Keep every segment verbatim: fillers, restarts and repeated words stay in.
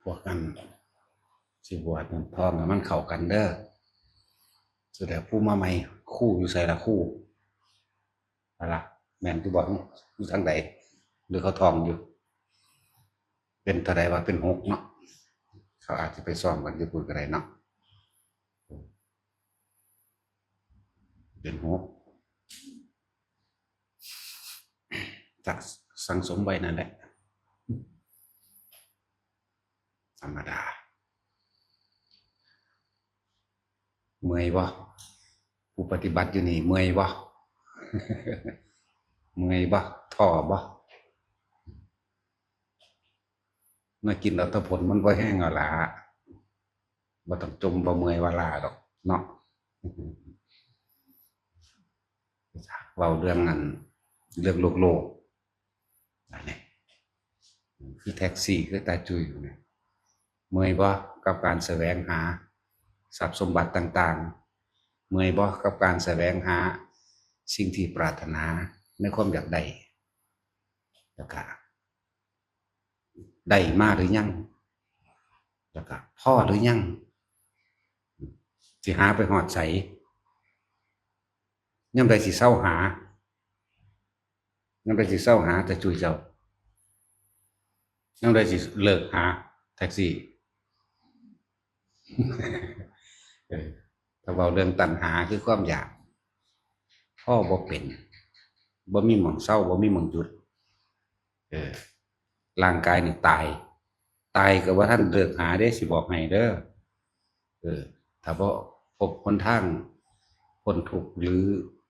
พวกนั้นสิบวชนั่น ทองให้มันเข้ากันเด้อ สุดท้ายผู้มาใหม่ ครูอยู่ไสล่ะ ครู อะไร แม่นที่บอก อยู่ทางใด หรือเขาทองอยู่ เป็นเท่าใดวะ เป็นหกเนาะ เขาอาจจะไปซ้อมกันอยู่พูดก็ได้เนาะ เป็นหก จะสั่งสมไว้นั่นแหละ ธรรมดา เมื่อยบ่ ผู้ปฏิบัติอยู่นี่ เมื่อยบ่ เมื่อยบ่ ท้อบ่ มากินเอาแต่ผลมันบ่แห้งเอาล่ะ บ่ต้องจมบ่เมื่อยว่าล่าดอกเนาะ เว้าเรื่องอัน เรื่องโลกโลก อันนี้ คือแท็กซี่ คือตาจุยอยู่เนี่ย เมื่อยบ่กับการแสวงหาทรัพย์สมบัติต่างๆ เมื่อยบ่กับการแสวงหาสิ่งที่ปรารถนาในความอยากได้ แล้วก็ ได้มาหรือยัง แล้วก็พอหรือยัง สิหาไปฮอดไส ยามใดสิเซาหา ยามใดสิเซาหาตาจุยเจ้า ยามใดสิเลิกหาแท็กซี่ เออ ถ้าเว้าเรื่องตัณหาคือความอยาก พอบ่เป็น บ่มีหม่องเซา บ่มีหม่องหยุด เออ ร่างกายนี่ตาย ตายก็บ่ทันเลิกหาเด้ สิบอกให้เด้อ เออ ถ้าบ่พบหนทางพ้นทุกข์หรือ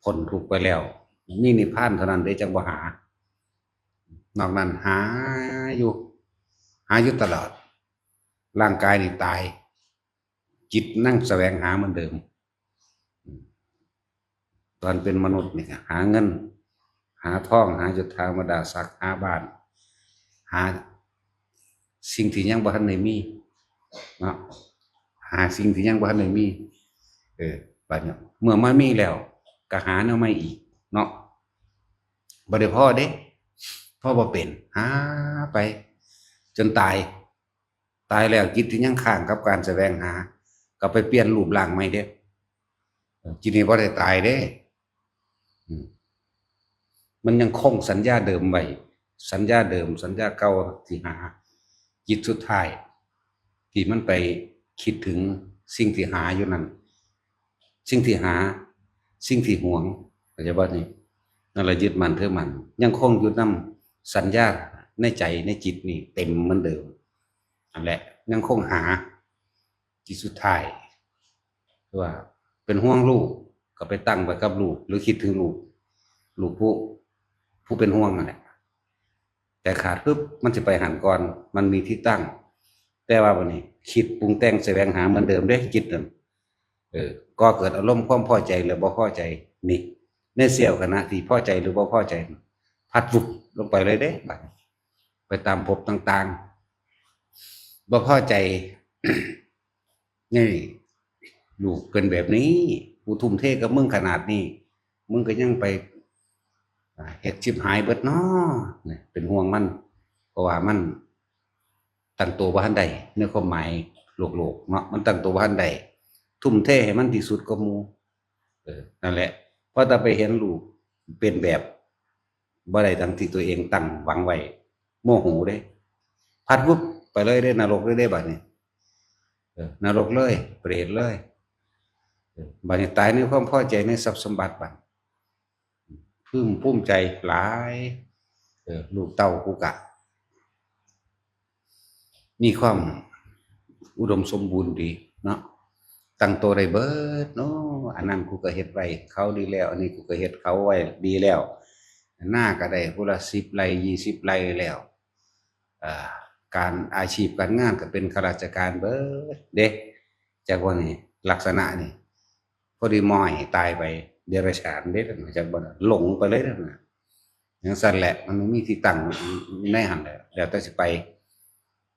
พ้นทุกข์ไปแล้ว มีนิพพานเท่านั้นเด้จั่งบ่หา นอกนั้นหาอยู่ หาอยู่ตลอด ร่างกายนี่ตาย จิตนั่งแสวงหาเหมือนเดิม ตอนเป็นมนุษย์นี่ก็หาเงิน หาทอง หายศถาบรรดาศักดิ์ หาบ้าน หาสิ่งที่ยังบ่ทันได้มีเนาะ หาสิ่งที่ยังบ่ทันได้มี เออ บัดนี้เมื่อมามีแล้ว ก็หาแนวใหม่อีกเนาะ บ่ได้พอเด้ พอบ่เป็น หาไป จนตาย ตายแล้วจิตที่ยังค้างกับการแสวงหา ก็ไปเปลี่ยนรูปร่างใหม่เด้ จิตนี่บ่ได้ตายเด้ อืม มันยังคงสัญญาเดิมไว้ สัญญาเดิม สัญญาเก่าที่หา จิตสุดท้าย ที่มันไปคิดถึงสิ่งที่หาอยู่นั่น สิ่งที่หา สิ่งที่หวง เข้าใจบ่นี่ นั่นแหละยึดมั่นถือมั่น ยังคงอยู่นำสัญญาในใจในจิตนี่เต็มเหมือนเดิม นั่นแหละ ยังคงหา จิตสุดท้าย คือว่าเป็นห่วงลูก ก็ไปตั้งไว้กับลูก หรือคิดถึงลูก ลูกผู้ ผู้เป็นห่วงนั่นแหละ แต่ขาดปุ๊บ มันสิไปหั้นก่อน มันมีที่ตั้ง แต่ว่าบัดนี้ คิดปรุงแต่งแสวงหาเหมือนเดิมเด้ จิตนั่น เออ ก่อเกิดอารมณ์ความพอใจหรือบ่พอใจ นี่ ในเสี้ยวขณะที่พอใจหรือบ่พอใจ พัดวุบลงไปเลยเด้ บัดนี้ ไปตามภพต่างๆ บ่พอใจ นี่ ลูกเป็นแบบนี้ กูทุ่มเทกับมึงขนาดนี้ มึงก็ยังไป อ่า เฮ็ดชิบหายเบิดน้อ เนี่ย เป็นห่วงมัน เพราะว่ามันตั้งตัวบ่ทันได้ ในความหมายโลกๆ เนาะ มันตั้งตัวบ่ทันได้ ทุ่มเทให้มันที่สุดกว่าหมู่ เออ นั่นแหละ พอแต่ไปเห็นลูกเป็นแบบบ่ได้ดังที่ตัวเองตั้งหวังไว้ โมโหเด้ พัดวุบไปเลยเด้ นรกเลยเด้ บัดนี้ เออ นรกเลย เปรตเลย เออ บัดนี้ตายในความพอใจในทรัพย์สมบัติบัด พึงภูมิใจหลาย เออ ลูกเต้ากูกะ มีความอุดมสมบูรณ์ดีเนาะ ตั้งตัวได้เบิดเนาะ อันนั้นกูก็เฮ็ดไว้เขาดีแล้ว อันนี้กูก็เฮ็ดเขาไว้ดีแล้ว นาก็ได้ผู้ละสิบไร่ ยี่สิบไร่แล้ว อ่า การ อาชีพการงานก็เป็นข้าราชการเบิดเด้ จักว่านี่ ลักษณะนี่ พอดีมอยตายไป เดรัจฉานเด้ จักบ่ล่ะ หลงไปเลยนะ จั่งซั้นแหละ มันบ่มีที่ตั้งในหั้นแหละ แล้วแต่สิไป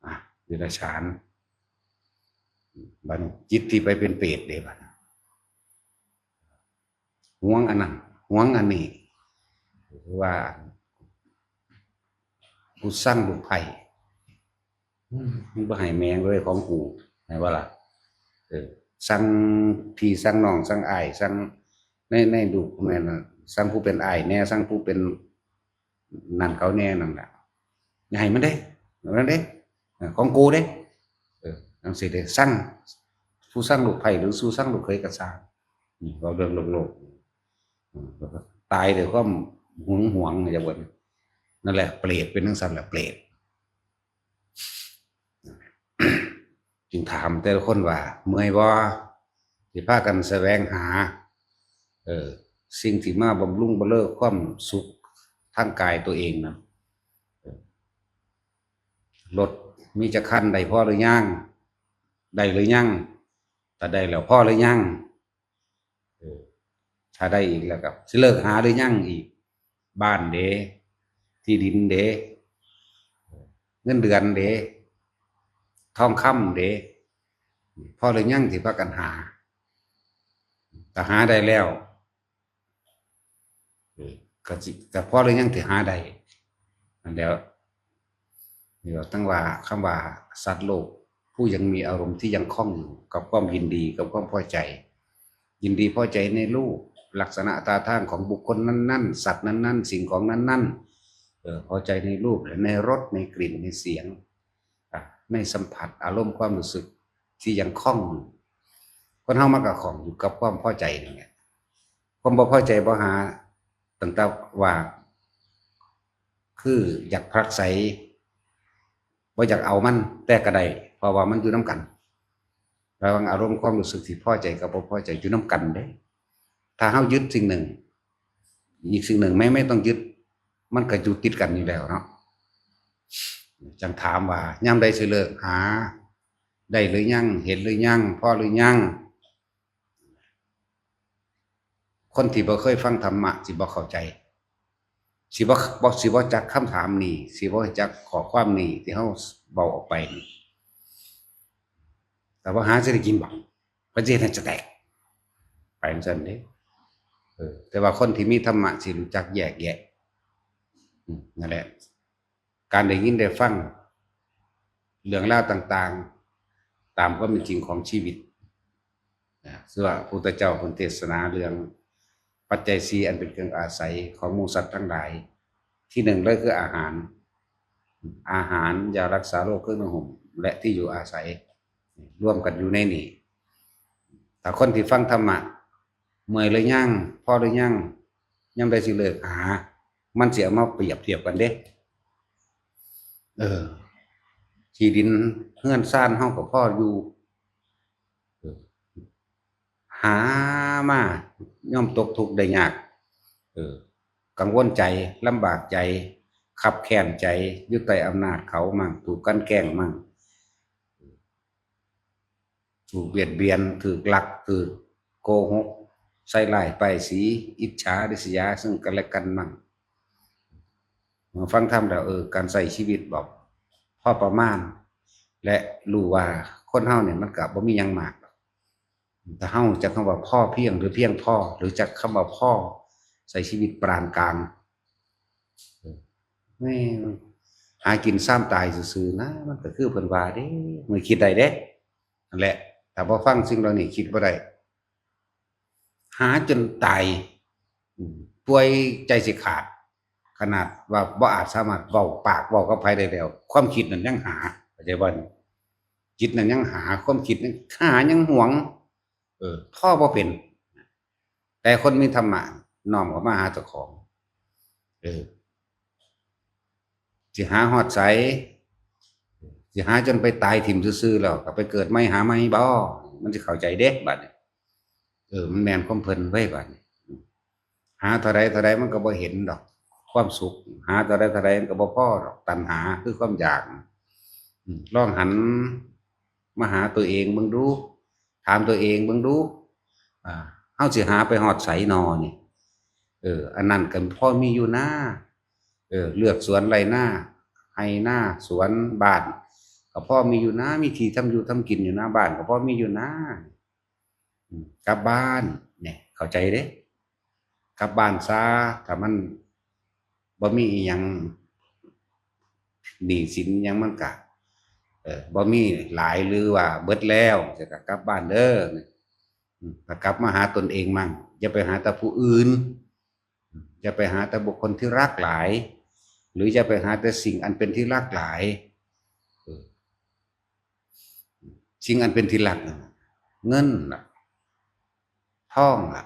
อ่ะ เดรัจฉาน บัดนี้จิตที่ไปเป็นเปรตเด้ บัดนี้ หวงอันนั้น หวงอันนี้ คือว่า กูซังลูกไผ่ อืม มันบ่ให้แม่งเลยของกู ให้ว่าล่ะ เออ สั่งพี่สั่งน้องสั่งอ้ายสั่งใน ในลูกแม่นน่ะ สั่งผู้เป็นอ้ายแหน่ สั่งผู้เป็นนั่นเขาแหน่นั่นแหละ อย่าให้มันเด้ อย่าให้มันเด้ เออ ของกูเด้ เออ จังซี่เด้ สั่ง ผู้สั่งลูกไผ่หรือสู่สั่งลูกเขยก็ซ่าง นี่เว้าเรื่องโลกๆ อืม ตายด้วยความหึงหวง อย่าบ่น นั่นแหละ เปรตเป็นจังซั่นแหละ เปรต จึงถามแต่ละคนว่า เมื่อยบ่ ที่พากันแสวงหา เออ สิ่งที่มาบำรุงบำเรอความสุขทางกายตัวเองนะ เออ รถมีจักคัน ได้พอหรือยัง ได้หรือยัง ถ้าได้แล้วพอหรือยัง เออ ถ้าได้อีกแล้วก็สิเลิกหาหรือยังอีก บ้านเด้ ที่ดินเด้ เงินเดือนเด้ ทองคำเด้ พอหรือยังที่พากันหา ถ้าหาได้แล้ว เออ ก็สิ ก็พอหรือยังที่หาได้ นั่นแหล้ว นี่ว่าตั้งว่า คำว่าสัตว์โลก ผู้ยังมีอารมณ์ที่ยังคล่องอยู่กับความยินดีกับความพอใจ ยินดีพอใจในรูป ลักษณะท่าทางของบุคคลนั้นๆ สัตว์นั้นๆ สิ่งของนั้นๆ เออ พอใจในรูป ในรส ในกลิ่น ในเสียง อ่ะ ในสัมผัส อารมณ์ความรู้สึกที่ยังคล่องอยู่ คนเฮามันก็คล่องอยู่กับความพอใจนั่นแหละ ความบ่พอใจบ่หา ตั้งแต่ว่า คืออยากผลักไส บ่อยากเอามัน แต่ก็ได้ เพราะว่ามันอยู่นำกัน ระหว่างอารมณ์ความรู้สึกที่พอใจกับบ่พอใจอยู่นำกันเด้ ถ้าเฮายึดสิ่งหนึ่ง อีกสิ่งหนึ่งไม่ ไม่ต้องยึด มันก็อยู่ติดกันอยู่แล้วเนาะ จังถามว่า ยามใดสิเลิกหา ได้หรือยัง เห็นหรือยัง พอหรือยัง คนที่บ่เคยฟังธรรมะสิบ่เข้าใจ สิบ่ บ่ สิบ่จักคำถามนี้ สิบ่จักข้อความนี้ที่เฮาเว้าออกไปนี่ แต่ว่าหาสิได้กินบ่ เพิ่นสิเฮ็ดให้จะแตก ไปจั่งซั่นเด้ เออ แต่ว่าคนที่มีธรรมะสิรู้จักแยกแยะ อืม นั่นแหละ การได้ยินได้ฟังเรื่องราวต่างๆ ตามความเป็นจริงของชีวิต นะ ซึ่งว่าพระพุทธเจ้าเพิ่นเทศนาเรื่องปัจจัยสี่อันเป็นเครื่องอาศัยของหมู่สัตว์ทั้งหลาย ที่หนึ่งเลยคืออาหาร อาหาร ยารักษาโรค เครื่องนุ่งห่ม และที่อยู่อาศัย รวมกันอยู่ในนี้ ถ้าคนที่ฟังธรรมะ เมื่อยหรือยัง พอหรือยัง ยามใดสิเลิกหา มันสิเอามาเปรียบเทียบกันเด้ เออ ที่ดินเฮือนซานเฮาก็พออยู่ เออ หามาย่อมตกทุกข์ได้ยาก เออ กังวลใจ ลำบากใจ คับแค้นใจ อยู่ใต้อำนาจเขามั่ง ถูกกลั่นแกล้งมั่ง ถูกเบียดเบียน ถูกลัก ถูกโกหก ใส่ร้ายป้ายสี อิจฉาริษยาซึ่งกันและกันมั่ง เมื่อฟังธรรมแล้ว เออ การใช้ชีวิตแบบพอประมาณ และรู้ว่าคนเฮาเนี่ยมันก็บ่มีหยังมาก ถ้าเฮาจักคำว่าพอเพียงหรือเพียงพอ หรือจักคำว่าพอ ใช้ชีวิตปานกลาง แม่งหากินซ้ำตายซื่อๆนะ มันก็คือเพิ่นว่าเด้ มันคิดได้เด้ นั่นแหละ ถ้าบ่ฟังสิ่งเหล่านี้คิดบ่ได้ หาจนตาย อืม ป่วยใจสิขาด ขนาดว่าบ่อาจสามารถเว้าปากเว้ากับไผได้แล้ว ความคิดนั่นยังหา เข้าใจบ่นี่ จิตนั่นยังหา ความคิดนั่นหายังหวง เออ พอบ่เป็น แต่คนมีธรรมะน้อมเข้ามาหาเจ้าของ เออ สิหาฮอดไส สิหาจนไปตายถิ่มซื่อๆแล้วก็ไปเกิดใหม่หาใหม่บ่ มันสิเข้าใจเด้บัดนี้ เออ มันแม่นความเพิ่นเว้ยบัดนี้ หาเท่าใดเท่าใดมันก็บ่เห็นดอก ความสุข หาเท่าใดเท่าใดมันก็บ่พอดอก ตัณหาคือความอยาก อืม ลองหันมาหาตัวเองเบิ่งดู ถามตัวเองเบิ่งดู อ่า เฮาสิหาไปฮอดไสนอนี่ เออ อันนั้นก็พอมีอยู่นา เออ เลือกสวนไร่นา ไร่นา สวนบ้าน ก็พอมีอยู่นา มีที่ทำอยู่ทำกินอยู่นา บ้านก็พอมีอยู่นา อืม กลับบ้าน เนี่ย เข้าใจเด้ กลับบ้านซะ ถ้ามันบ่มีอิหยัง หนี้สินอิหยังมันก็ เออ บ่มีหลายหรือว่าเบิดแล้ว จะกลับบ้านเด้อ อืม กลับมาหาตนเองมั่ง อย่าไปหาแต่ผู้อื่น อย่าไปหาแต่บุคคลที่รักหลาย หรืออย่าไปหาแต่สิ่งอันเป็นที่รักหลาย เออ สิ่งอันเป็นที่รักนะ เงินล่ะ ทองล่ะ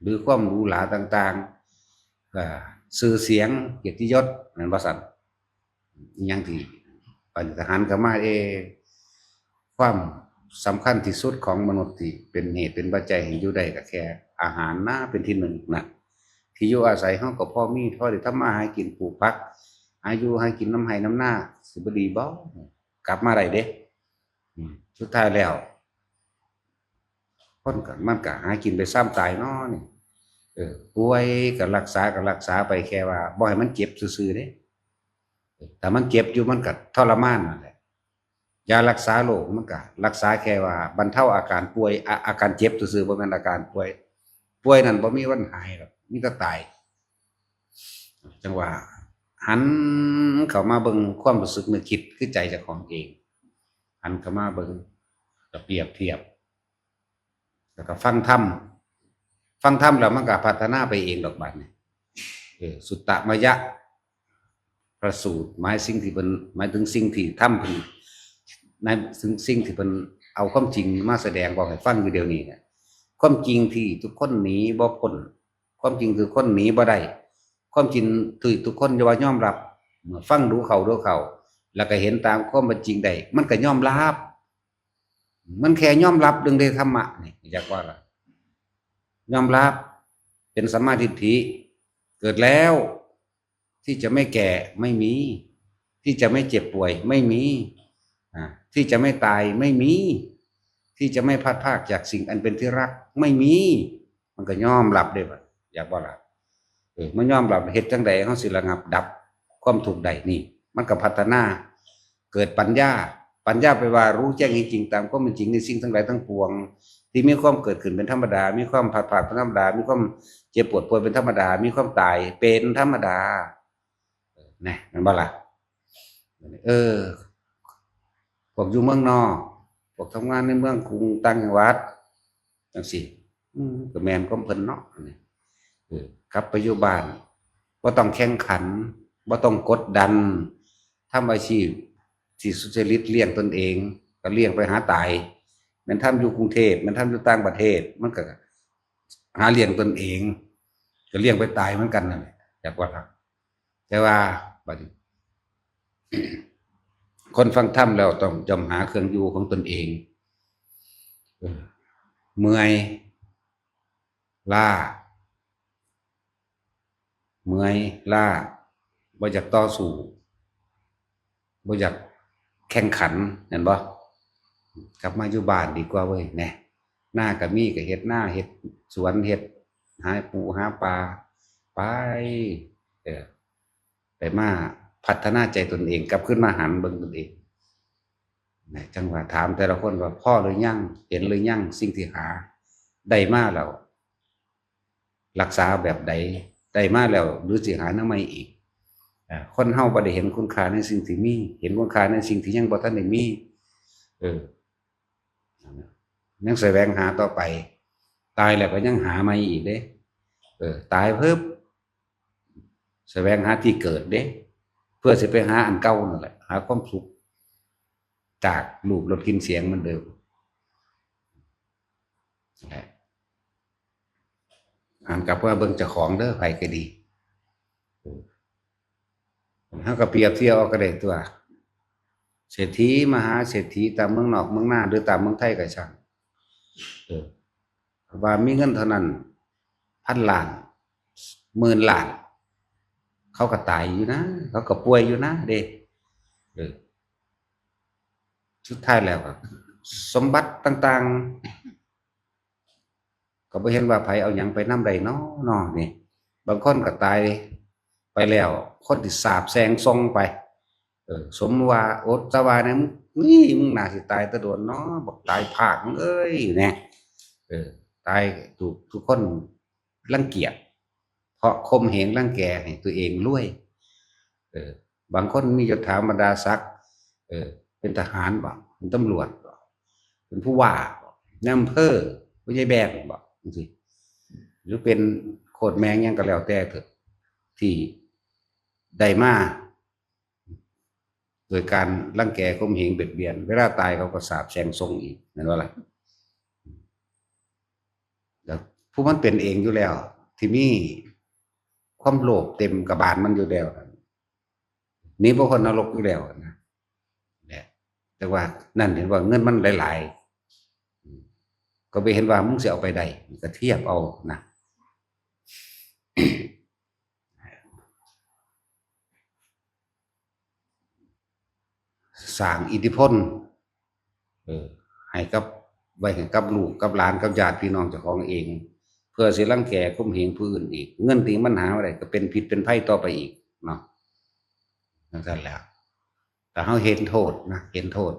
หรือความหรูหราต่างๆ อ่า ชื่อเสียง เกียรติยศ แม่นบ่ซั่น อิหยังที่ปฏิหารย์ก็มา เอ ความสำคัญที่สุดของมนุษย์ที่เป็นเหตุเป็นปัจจัยให้อยู่ได้ก็แค่อาหารนะ เป็นที่หนึ่งนะ ที่อยู่อาศัยเฮาก็พอมี พอได้ทำมาหากิน ปลูกผัก หาอยู่หากินนำไร่นำนา สิบ่ดีบ่ กลับมาได้เด้ อืม สุดท้ายแล้ว คนก็ มันก็หากินไปซ้ำตายเนาะนี่ เออ ป่วยก็รักษา ก็รักษาไป แค่ว่าบ่ให้มันเจ็บซื่อๆเด้ ถ้ามันเจ็บอยู่มันก็ทรมานนั่นแหละ ยารักษาโรคมันก็รักษาแค่ว่าบรรเทาอาการป่วย อา- อาการเจ็บซื่อๆ บ่แม่นอาการป่วย ป่วยนั่นบ่มีวันหายหรอก มีแต่ตาย จังว่า หันเข้ามาเบิ่งความรู้สึกนึกคิดคือใจเจ้าของเอง หันเข้ามาเบิ่ง ก็เปรียบเทียบ แล้วก็ฟังธรรม ฟังธรรมแล้วมันก็พัฒนาไปเองดอกบัดนี้ เออ สุตตมยะ พระสูตร หมายสิ่งที่เพิ่น หมายถึงสิ่งที่ธรรมเพิ่น ในสิ่ง สิ่งที่เพิ่นเอาความจริงมาแสดงบอกให้ฟังอยู่เดี๋ยวนี้เนี่ย ความจริงที่ทุกคนหนีบ่พ้น ความจริงที่ทุกคนหนีบ่ได้ ความจริงที่ทุกคนว่ายอมรับ เมื่อฟังดูเข้าดูเข้า แล้วก็เห็นตามความเป็นจริงได้ มันก็ยอมรับ มันแค่ยอมรับเรื่องเดธรรมะนี่ อยากว่าล่ะ ยอมรับ เป็นสัมมาทิฏฐิ เกิดแล้ว ที่จะไม่แก่ไม่มี ที่จะไม่เจ็บป่วยไม่มี อ่า ที่จะไม่ตายไม่มี ที่จะไม่พลัดพรากจากสิ่งอันเป็นที่รักไม่มี มันก็ยอมรับได้ว่า อยากว่าล่ะ เออ มันยอมรับ เฮ็ดจังใดเฮาสิระงับดับความทุกข์ได้นี่ มันก็พัฒนา เกิดปัญญา ปัญญาแปลว่ารู้แจ้งเห็นจริงตามความเป็นจริงในสิ่งทั้งหลายทั้งปวง ที่มีความเกิดขึ้นเป็นธรรมดา มีความพลัดพรากเป็นธรรมดา มีความเจ็บปวดป่วยเป็นธรรมดา มีความตายเป็นธรรมดา เออ นะ แม่นบ่ล่ะ เออ พวกอยู่เมืองนอก พวกทำงานในเมืองกรุงต่างจังหวัด จังซี้ อืม ก็แม่นความเพิ่นเนาะ เออ กลับไปอยู่บ้าน บ่ต้องแข่งขัน บ่ต้องกดดัน ทำอาชีพที่สุจริตเลี้ยงตนเอง ก็เลี้ยงไปหาตาย แม่นทำอยู่กรุงเทพฯ แม่นทำอยู่ต่างประเทศ มันก็หาเลี้ยงตนเอง ก็เลี้ยงไปตายเหมือนกันนั่นแหละ อยากว่าครับ แต่ว่าบัดนี้ คนฟังธรรมแล้วต้องย่อมหาเครื่องอยู่ของตนเอง เออ เมื่อย ล้า เมื่อย ล้า บ่อยากต่อสู้ บ่อยากแข่งขัน แม่นบ่ กลับมาอยู่บ้านดีกว่าเว้ย แหน่ นาก็มีก็เฮ็ดนา เฮ็ดสวน เฮ็ดหาปูหาปลา ไป เออ ไปมาพัฒนาใจตนเอง กลับคืนมาหันเบิ่งตนเอง นะ จังว่าถามแต่ละคนว่าพอหรือยัง เห็นหรือยัง สิ่งที่หาได้มาแล้ว รักษาแบบใด ได้มาแล้ว หรือสิหาแนวใหม่อีก อ่า คนเฮาบ่ได้เห็นคุณค่าในสิ่งที่มี เห็นคุณค่าในสิ่งที่ยังบ่ทันได้มี เออ ยังแสวงหาต่อไป ตายแล้วก็ยังหาใหม่อีกเด้ เออ ตายเพิ่ม แสวงหาที่เกิดเด้ เพื่อสิไปหาอันเก่านั่นแหละ หาความสุข จากรูปรสกลิ่นเสียงเหมือนเดิม นั่นแหละ หันกลับมาเบิ่งเจ้าของเด้อ ไผก็ดี เฮาก็เปรียบเทียบเอาก็ได้ตัว เศรษฐีมหาเศรษฐีตามเมืองนอกเมืองนา หรือตามเมืองไทยก็ช่าง เออ ว่ามีเงินเท่านั้น พันล้าน หมื่นล้าน เขาก็ตายอยู่นะ เขาก็ป่วยอยู่นะเด้ เออ สุดท้ายแล้วก็ สมบัติต่างๆ ก็บ่เห็นว่าไผเอาหยังไปนำได้น้อ น้อนี่ บางคนก็ตายไปแล้ว คนที่สาปแช่งส่งไป เออ สมว่าอดสว่าเนี่ย มึง นี่ มึงน่าสิตายแต่โดนเนาะ บักตายพากมึงเอ้ย เนี่ย เออ ตายถูกทุกคนรังเกียจ เพราะข่มเหงรังแกให้ตัวเองรวย เออ บางคนมียศถาบรรดาศักดิ์ เออ เป็นทหารบ่ เป็นตำรวจบ่ เป็นผู้ว่าบ่ นายอำเภอ ผู้ใหญ่แบนบ่ จังซี้ หรือเป็นโคตรแม่งหยังก็แล้วแต่เถอะ ที่ได้มา โดยการรังแกข่มเหงเบียดเบียน เวลาตายเขาก็สาปแช่งส่งอีก แม่นบ่ล่ะ แล้วผู้มันเป็นเองอยู่แล้ว ที่มีความโลภเต็มกระบาลมันอยู่แล้วนั่น หนีบ่พ้นนรกอยู่แล้วนะ เนี่ย แต่ว่านั่นเห็นว่าเงินมันหลายๆ ก็ไปเห็นว่ามึงสิเอาไปได้ ก็เทียบเอานะ สร้างอิทธิพล เออ ให้กับ ไว้ให้กับลูกกับหลานกับญาติพี่น้องเจ้าของเอง เพื่อสิรังแกข่มเหงผู้อื่นอีก เงินที่มันหามาได้ก็เป็นพิษเป็นภัยต่อไปอีกเนาะ จังซั่นแหละ แต่เฮาเห็นโทษนะ เห็นโทษ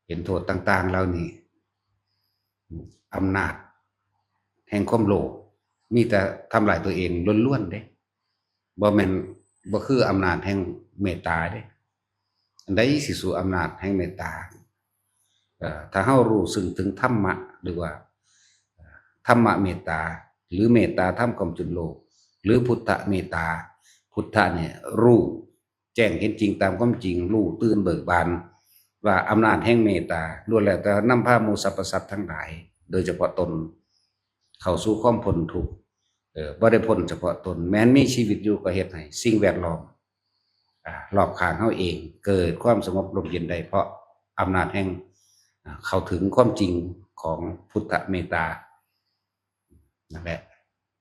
เห็นโทษต่างๆเหล่านี้ อำนาจแห่งความโลภ มีแต่ทำลายตัวเองล้วนๆเด้ บ่แม่น บ่คืออำนาจแห่งเมตตาเด้ อันใดสิสู้อำนาจแห่งเมตตา เอ่อ ถ้าเฮารู้ซึ่งถึงธรรมะ หรือว่า ธรรมะเมตตา หรือเมตตาธรรมกำจุนโลก หรือพุทธเมตตา พุทธะเนี่ยรู้แจ้งเห็นจริงตามความจริง รู้ตื่นเบิกบาน ว่าอำนาจแห่งเมตตาล้วนแล้วแต่นำพาหมู่สรรพสัตว์ทั้งหลาย โดยเฉพาะตน เข้าสู่ความพ้นทุกข์ เออ บ่ได้พ้นเฉพาะตน แม้นมีชีวิตอยู่ก็เฮ็ดให้สิ่งแวดล้อม อ่า รอบข้างเฮาเองเกิดความสงบร่มเย็นได้ เพราะอำนาจแห่ง อ่า เข้าถึงความจริงของพุทธเมตตา นั่นแหละ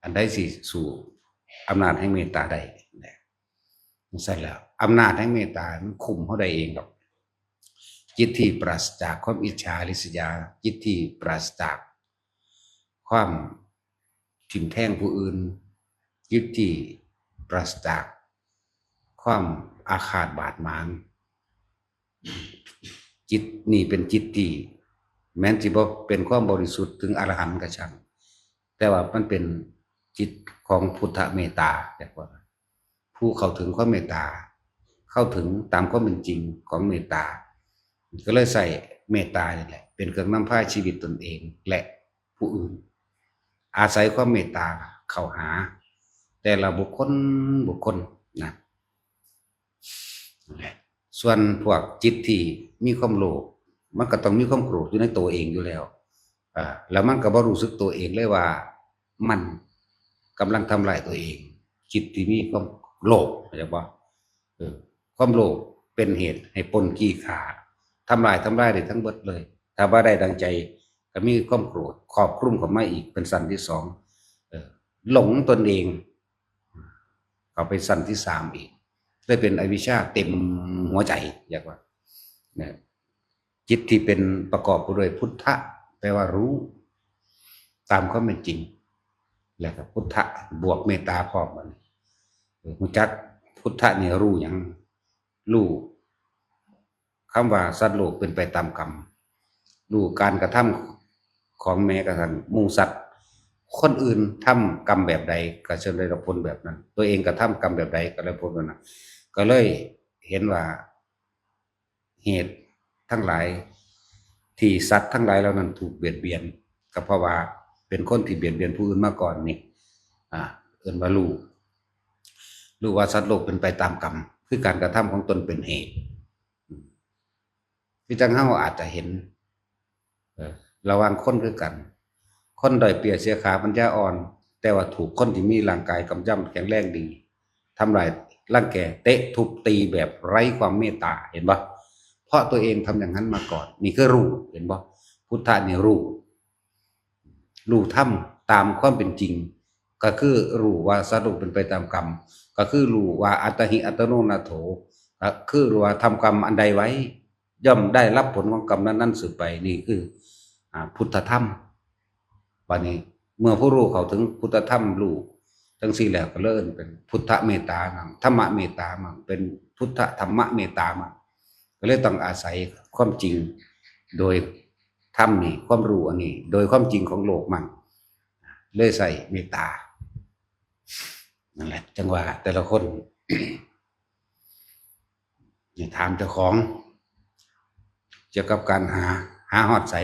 อันใดสิสู้อำนาจแห่งเมตตาได้นะ จังซั่นแล้ว อำนาจแห่งเมตตามันคุมเฮาได้เองดอก จิตที่ปราศจากความอิจฉาริษยา จิตที่ปราศจากความทิ่มแทงผู้อื่น จิตที่ปราศจากความอาฆาตบาดหมาง จิตนี่เป็นจิตที่ แม้นสิบ่เป็นความบริสุทธิ์ถึงอรหันต์ก็ช่าง แต่ว่ามันเป็นจิตของพุทธเมตตา เรียกว่า ผู้เข้าถึงความเมตตา เข้าถึงตามความเป็นจริงของเมตตา ก็เลยใช้เมตตานี่แหละ เป็นเครื่องนำพาชีวิตตนเองและผู้อื่น อาศัยความเมตตาเข้าหา แต่ละบุคคลบุคคลนะ ส่วนพวกจิตที่มีความโลภ มันก็ต้องมีความโกรธอยู่ในตัวเองอยู่แล้ว อ่า แล้วมันก็บ่รู้สึกตัวเองเลยว่ามันกำลังทำลายตัวเอง จิตที่มีความโลภ เข้าใจบ่ เออ ความโลภเป็นเหตุให้ปล้นจี้ฆ่า ทำลาย ทำลายได้ทั้งเบิดเลย ถ้าบ่ได้ดังใจ ก็มีความโกรธครอบคลุมเข้ามาอีกเป็นชั้นที่สอง เออ หลงตนเอง เข้าไปชั้นที่สามอีก เลยเป็นอวิชชาเต็มหัวใจ เรียกว่า นะ จิตที่เป็นประกอบไปด้วยพุทธะ แปลว่ารู้ ตามความเป็นจริง แล้วก็พุทธะบวกเมตตาพร้อมกัน เออ รู้จักพุทธะนี่รู้หยัง รู้คำว่าสัตว์โลกเป็นไปตามกรรม รู้การกระทำของแม้กระทั่งหมู่สัตว์ คนอื่นทำกรรมแบบใดก็จะได้รับผลแบบนั้น ตัวเองกระทำกรรมแบบใดก็ได้ผลแบบนั้น ก็เลยเห็นว่า เหตุทั้งหลายที่สัตว์ทั้งหลายเหล่านั้นถูกเบียดเบียน ก็เพราะว่าเป็นคนที่เบียดเบียนผู้อื่นมาก่อนนี่ อ่า เอิ้นว่ารู้ รู้ว่าสัตว์โลกเป็นไปตามกรรม คือการกระทำของตนเป็นเหตุ อืม คือจั่งเฮาอาจจะเห็น เอ่อ ระหว่างคนคือกัน คนด้อยเปรียบเสียขาปัญญาอ่อน แต่ว่าถูกคนที่มีร่างกายกำยำแข็งแรงดี ทำลายรังแก เตะทุบตีแบบไร้ความเมตตา เห็นบ่ เพราะตัวเองทำอย่างนั้นมาก่อน นี่คือรู้ เห็นบ่ พุทธะนี่รู้ รู้ธรรมตามความเป็นจริง ก็คือรู้ว่าสัตว์โลกเป็นไปตามกรรม ก็คือรู้ว่าอัตตาหิอัตโนนาโถ ก็คือรู้ว่าทำกรรมอันใดไว้ ย่อมได้รับผลของกรรมนั้นๆสืบไป นี่คือ อ่า พุทธธรรม บัดนี้เมื่อผู้รู้เข้าถึงพุทธธรรมรู้จั่งซี้แล้วก็เลยเอิ้นเป็นพุทธเมตตามั่ง ธรรมเมตตามั่ง เป็นพุทธธรรมเมตตามั่ง ก็เลยต้องอาศัยความจริงโดยธรรมนี่ ความรู้อันนี้ โดยความจริงของโลกมั่ง เลยใส่เมตตา นั่นแหละ จั่งว่าแต่ละคน นี่ถามเจ้าของ เกี่ยวกับการหา หาฮอดไส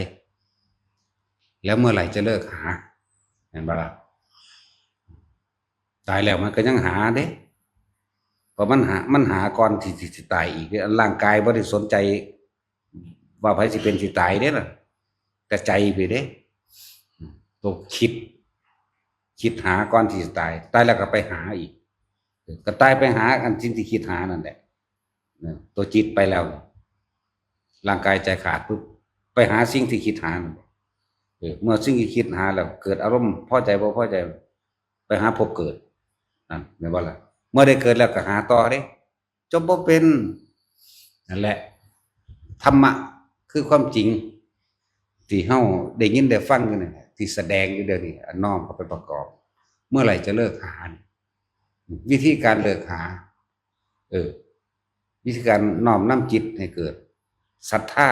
แล้วเมื่อไหร่จะเลิกหา เห็นบ่ล่ะ ตายแล้วมันก็ยังหาเด้ เพราะมันหา มันหาก่อนที่สิตายอีกเด้ ร่างกายบ่ได้สนใจว่าไผสิเป็นสิตายเด้ล่ะ แต่ใจไปเด้ ตัวคิด คิดหาก่อนที่สิตาย ตายแล้วก็ไปหาอีก ก็ตายไปหาอันสิ่งที่คิดหานั่นแหละ เนี่ย ตัวจิตไปแล้ว ร่างกายใจขาดปุ๊บ ไปหาสิ่งที่คิดหานั่น เออ เมื่อสิ่งที่คิดหาแล้วเกิดอารมณ์พอใจบ่พอใจ ไปหาภพเกิด นั่นแม่นบ่ล่ะ เมื่อได้เกิดแล้วก็หาต่อเด้ จบบ่เป็น นั่นแหละ ธรรมะคือความจริง ที่เฮาได้ยินได้ฟังอยู่นี่แหละ ที่แสดงอยู่เดี๋ยวนี้ อันน้อมเอาไปประกอบ เมื่อไหร่จะเลิกหา วิธีการเลิกหา เออ วิธีการน้อมนำจิตให้เกิดศรัทธา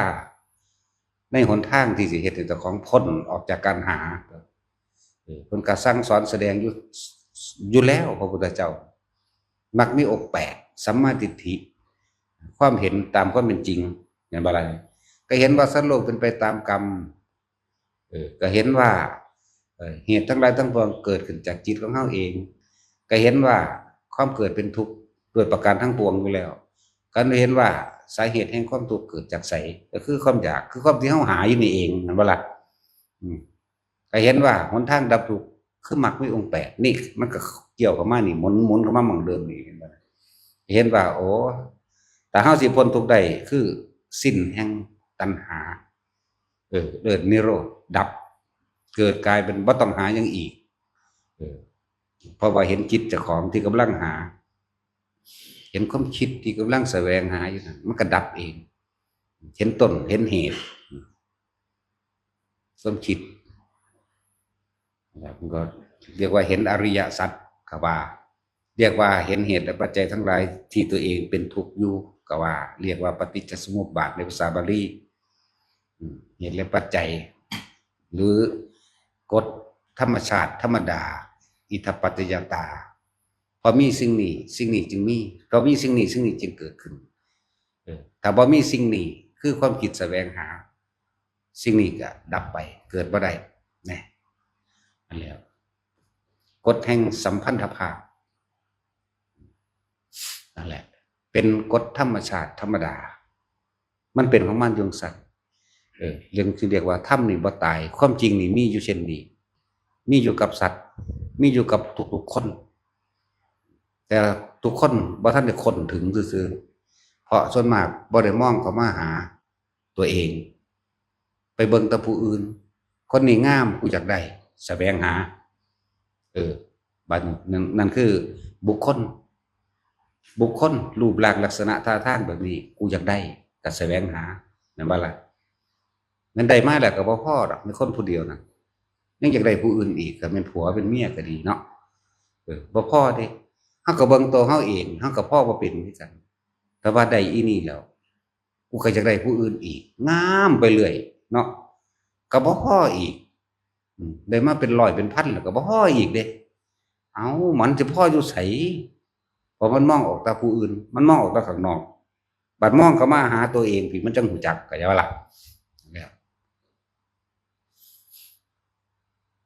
ในหนทางที่สิเฮ็ดให้เจ้าของพ้นออกจากการหา เออ เพิ่นก็สั่งสอนแสดงอยู่ อยู่แล้ว พระพุทธเจ้า มรรคมีองค์แปด สัมมาทิฏฐิ ความเห็นตามความเป็นจริง แม่นบ่ล่ะ ก็เห็นว่าสัตว์โลกเป็นไปตามกรรม เออ ก็เห็นว่า เอ่อ เหตุทั้งหลายทั้งปวงเกิดขึ้นจากจิตของเฮาเอง ก็เห็นว่าความเกิดเป็นทุกข์ด้วยประการทั้งปวงอยู่แล้ว ก็เห็นว่าสาเหตุแห่งความทุกข์เกิดจากไส ก็คือความอยาก คือความที่เฮาหาอยู่นี่เอง แม่นบ่ล่ะ อืม ก็เห็นว่าหนทางดับทุกข์คือมรรคมีองค์แปด นี่มันก็เกี่ยวเข้ามานี่ หมุน หมุนเข้ามาหม่องเดิมนี่ เห็นบ่ล่ะ เห็นว่า โอ้ ถ้าเฮาสิพ้นทุกข์ได้ คือสิ้นแห่งตัณหา เออ เลิศนิโรธ ดับ เกิดกลายเป็นบ่ต้องหาหยังอีก เออ เพราะว่าเห็นจิตเจ้าของที่กำลังหา เห็นความคิดที่กำลังแสวงหาอยู่นั่น มันก็ดับเอง เห็นต้น เห็นเหตุ ความคิด นะครับ มันก็เรียกว่าเห็นอริยสัจ ก็ว่า เรียกว่าเห็นเหตุและปัจจัยทั้งหลายที่ตัวเองเป็นทุกข์อยู่ ก็ว่า เรียกว่าปฏิจจสมุปบาทในภาษาบาลี อืม เหตุและปัจจัย หรือกฎธรรมชาติธรรมดา อิทัปปัจจยตา พอมีสิ่งนี้ สิ่งนี้จึงมี พอมีสิ่งนี้ สิ่งนี้จึงเกิดขึ้น เออ ถ้าบ่มีสิ่งนี้ คือความคิดแสวงหา สิ่งนี้ก็ดับไป เกิดบ่ได้ นะ นั่นแหละ กฎแห่งสัมพันธภาพ นั่นแหละ เป็นกฎธรรมชาติธรรมดา มันเป็นของมันอยู่จั่งซั้น เออ เรื่องที่เรียกว่าธรรมนี่บ่ตาย ความจริงนี่มีอยู่เช่นนี้ มีอยู่กับสัตว์ มีอยู่กับทุกๆคน แต่ทุกคนบ่ทันได้ค้นถึงซื่อๆ เพราะส่วนมากบ่ได้มองเข้ามาหาตัวเอง ไปเบิ่งแต่ผู้อื่น คนนี้งาม กูอยากได้ แสวงหา เออ บัดนี้ นั่น นั่นคือบุคคล บุคคล รูปร่างลักษณะท่าทางแบบนี้ กูอยากได้ ก็แสวงหา แม่นบ่ล่ะ แม่นได้มาแล้วก็บ่พอดอก ในคนผู้เดียวน่ะ ยังอยากได้ผู้อื่นอีก ก็แม่นผัวเป็นเมียก็ดีเนาะ เออ บ่พอเด้ เฮาก็เบิ่งตัวเฮาเอง เฮาก็พอบ่เป็นคือกัน แต่ว่าได้อีนี่แล้ว กูก็อยากได้ผู้อื่นอีก งามไปเรื่อยเนาะ ก็บ่พออีก อืม ได้มาเป็นร้อยเป็นพันแล้วก็บ่พออีกเด้ เอ้า มันจะพออยู่ไส เพราะมันมองออกแต่ผู้อื่น มันมองออกแต่ข้างนอก บัดมองเข้ามาหาตัวเองพี้ มันจั่งฮู้จัก เข้าใจบ่ล่ะ เนี่ย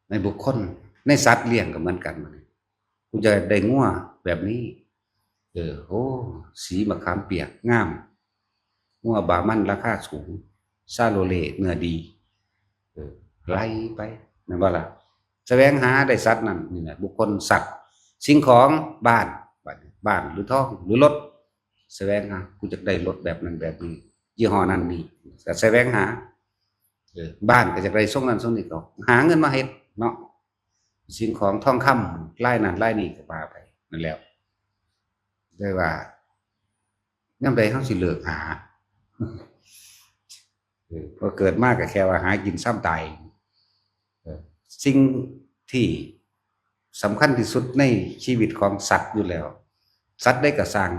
ในบุคคล ในสัตว์เลี้ยงก็เหมือนกัน กูอยากได้งัวแบบนี้ เออ โอ้ สีมะขามเปียก งาม งัวบามันราคาสูง ชาโลเลต์ เนื้อดี เออ ไล่ไป แม่นบ่ล่ะ แสวงหาได้สัตว์นั่น นี่แหละ บุคคล สัตว์ สิ่งของ บ้าน บ้าน บ้านหรือทอง หรือรถ แสวงหา กูอยากได้รถแบบนั้นแบบนี้ ยี่ห้อนั้นนี่ ก็แสวงหา เออ บ้านก็อยากได้ทรงนั้นทรงนี้ ก็หาเงินมาเฮ็ดเนาะ สิ่งของทองคำ ลายนั้นลายนี้ก็ว่าไป นั่นแหละ ได้ว่า ยามใดเฮาสิเลิกหา เออ พอเกิดมาก็แค่ว่าหากินซ่ำตาย เออ สิ่งที่สำคัญที่สุดในชีวิตของสัตว์อยู่แล้ว สัตว์ใดก็ซ่าง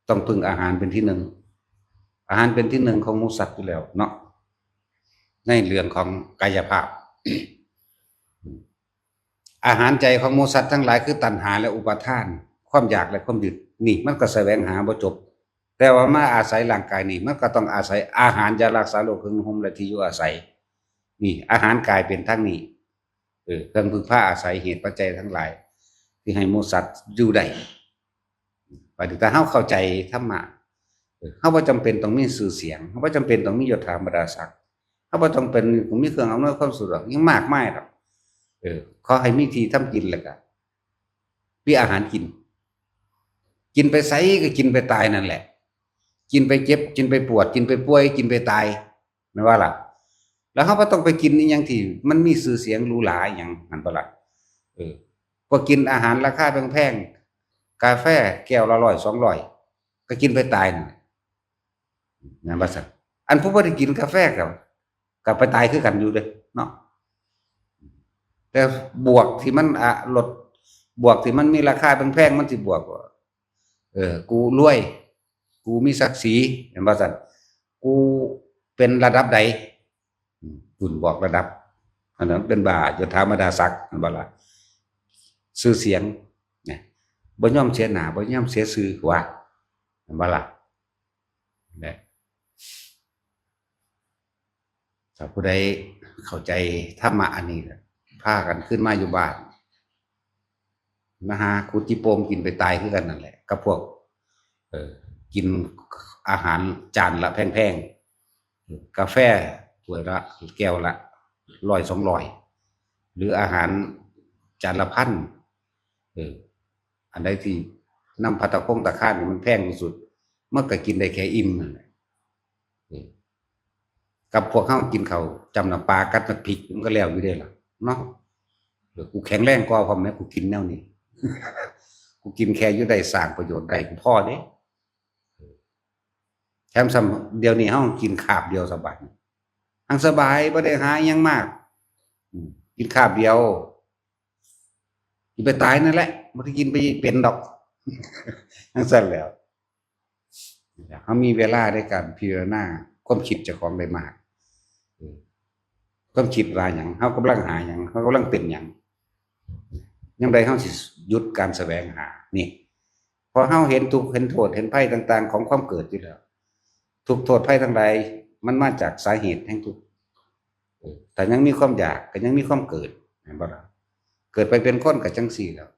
ต้องพึ่งอาหารเป็นที่หนึ่ง อาหารเป็นที่หนึ่งของหมู่สัตว์อยู่แล้วเนาะ ในเรื่องของกายภาพ อาหารใจของหมู่สัตว์ทั้งหลายคือตัณหาและอุปาทาน ความอยากและความยึด นี่มันก็แสวงหาบ่จบ แต่ว่ามาอาศัยร่างกายนี่ มันก็ต้องอาศัยอาหาร ยารักษาโรค เครื่องนุ่งห่ม และที่อยู่อาศัย นี่ อาหารกายเป็นทั้งนี้ เออ เครื่องพึ่งพาอาศัย เหตุปัจจัยทั้งหลาย ที่ให้หมู่สัตว์อยู่ได้ บัดนี้ถ้าเฮาเข้าใจธรรมะ เออ เฮาบ่จำเป็นต้องมีชื่อเสียง เฮาบ่จำเป็นต้องมียศถาบรรดาศักดิ์ เฮาบ่จำเป็นต้องมีเครื่องอำนวยความสะดวกหยังมากมายดอก เออ ขอให้มีที่ทำกินแล้วก็มีอาหารกิน กินไปไสก็กินไปตายนั่นแหละ กินไปเจ็บ กินไปปวด กินไปป่วย กินไปตาย แม่นบ่ล่ะ แล้วเฮาบ่ต้องไปกินอีหยังที่มันมีชื่อเสียงหรูหราอีหยัง แม่นบ่ล่ะ เออ พวกกินอาหารราคาแพงๆ กาแฟแก้วละร้อยสองร้อย ก็กินไปตายนั่นแหละ แม่นบ่ซั่น อันผู้บ่ได้กินกาแฟก็ ก็ไปตายคือกันอยู่เด้เนาะ แต่บวกที่มัน อ่ะ ลด บวกที่มันมีราคาแพงๆ มันสิบวกว่า เออ กูรวย กูมีศักดิ์ศรี แม่นบ่ซั่น กูเป็นระดับใด อืม คุณบอกระดับ อันนั้นเป็นบ่า ยศถาบรรดาศักดิ์ แม่นบ่ล่ะ ชื่อเสียง นะ บ่ยอมเสียหน้า บ่ยอมเสียชื่อ ว่า แม่นบ่ล่ะ นะ ถ้าผู้ใดเข้าใจธรรมะอันนี้ พากันขึ้นมาอยู่บ้าน มาหาขุดขี้โป่งกินไปตายคือกันนั่นแหละ กับพวก เอ่อ กินอาหารจานละแพงๆ กาแฟถ้วยละ แก้วละร้อยสองร้อย หรืออาหารจานละพัน เออ อันใดที่นำภัตตาคงตาคารนี่มันแพงที่สุด มันก็กินได้แค่อิ่มนั่นแหละ เออ กับพวกเฮากินข้าวจ้ำน้ำปลากับน้ำพริก มันก็แล้วอยู่เด้ล่ะ เนาะ เออ กูแข็งแรงกว่าพร้อมแหม กูกินแนวนี้ กูกินแค่อยู่ได้ สร้างประโยชน์ได้ กูพอเด้ แถมซ้ำเดี๋ยวนี้เฮากินคาบเดียวสบาย ทั้งสบาย บ่ได้หาอิหยังมาก อืม กินคาบเดียว กินไปตายนั่นแหละ บ่ได้กินไปเป็นดอก จั่งซั้นแหล้ว เฮามีเวลาในการพิจารณาความคิดเจ้าของได้มาก เออ ความคิดว่าหยัง เฮากำลังหาหยัง เฮากำลังเป็นหยัง ยามใดเฮาสิหยุดการแสวงหา นี่ พอเฮาเห็นทุกข์ เห็นโทษ เห็นภัยต่างๆ ของความเกิดอยู่แล้ว ทุกข์โทษภัยทั้งหลาย มันมาจากสาเหตุแห่งทุกข์ เออ ถ้ายังมีความอยาก ก็ยังมีความเกิด แม่นบ่ล่ะ เกิดไปเป็นคนก็จั่งซี้แหล้ว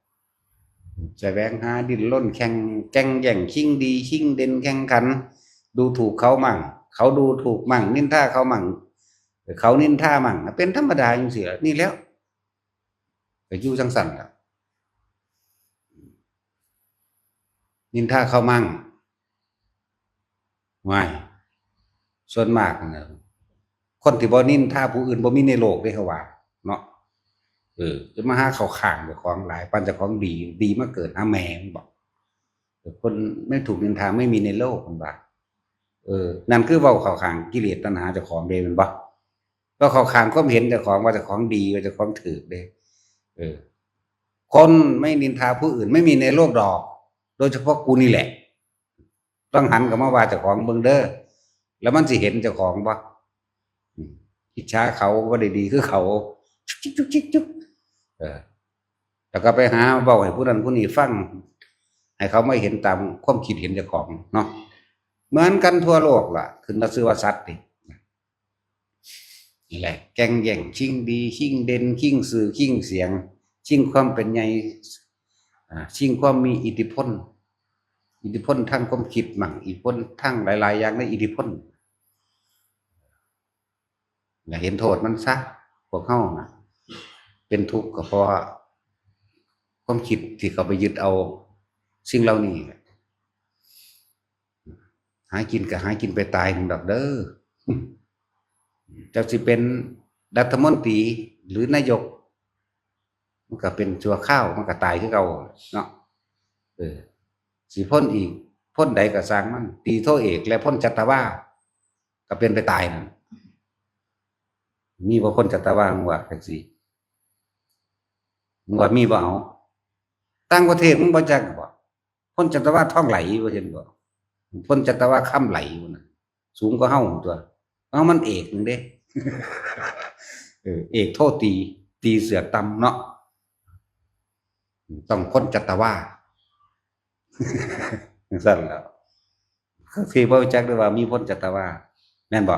แสวงหา ดิ้นรน แข่ง แก่งแย่ง ชิงดี ชิงเด่น แข่งขัน ดูถูกเขามั่ง เขาดูถูกมั่ง นินทาเขามั่ง เขานินทามั่ง เป็นธรรมดาจั่งซี้แหละ นี่แหล้ว ก็อยู่จั่งซั้นล่ะ นินทาเขามั่ง ว้าย ส่วนมากนะ คนที่บ่นินทาผู้อื่นบ่มีในโลกเด้ เขาว่า เนาะ เออ จะมาหาเข้าข้างเจ้าของหลาย ปานเจ้าของดี ดีมาเกิดหาแม่มันบอก เออ คนไม่ถูกนินทาไม่มีในโลก มันว่า เออ นั่นคือเว้าเข้าข้างกิเลสตัณหาเจ้าของเด้ แม่นบ่ เว้าเข้าข้างความเห็นเจ้าของว่าเจ้าของดี ว่าเจ้าของถูกเด้ เออ คนไม่นินทาผู้อื่นไม่มีในโลกดอก โดยเฉพาะกูนี่แหละ ต้องหันกลับมาว่าเจ้าของเบิ่งเด้อ แล้วมันสิเห็นเจ้าของบ่ อืม อิจฉาเขาบ่ได้ดีคือเขา จุกจิกจุกจิกจุก เออ แล้วก็ไปหาเว้าให้ผู้นั้นผู้นี้ฟัง ให้เขามาเห็นตามความคิดเห็นเจ้าของเนาะ เหมือนกันทั่วโลกล่ะ ขึ้นมาชื่อว่าสัตว์นี่ นี่แหละ แก่งแย่ง ชิงดี ชิงเด่น ชิงชื่อ ชิงเสียง ชิงความเป็นใหญ่ อ่า ชิงความมีอิทธิพล อิทธิพลทางความคิดมั่ง อิทธิพลทางหลายๆ อย่างในอิทธิพล และเห็นโทษมันซะ พวกเฮานะ เป็นทุกข์ก็เพราะความคิดที่เขาไปยึดเอาสิ่งเหล่านี้แหละ หากินก็หากินไปตายหนึ่งดอกเด้อ เจ้าสิเป็นรัฐมนตรีหรือนายก มันก็เป็นชั่วคราว มันก็ตายคือเก่าเนาะ เออ สิพ้นอีก พ้นใดก็ซ่างมัน ตีโทเอกและพ้นจัตวา ก็เป็นไปตายนั่น มีบ่พ้นจัตวา มึงว่าจั่งซี้ มึงว่ามีบ่เอา ต่างประเทศมึงบ่จักบ่ พ้นจัตวา ทองไหล ว่าซั่นบ่ พ้นจัตวา คำไหล ว่านั่น สูงกว่าเฮาตัว เอามันเอกหนึ่งเด้ เออ เอกโทตี ตีเสือต่ำเนาะ ต้องพ้นจัตวา จั่งซั้นแหล้ว คือสิบ่รู้จักเลยว่ามีพ้นสัตวา แม่นบ่?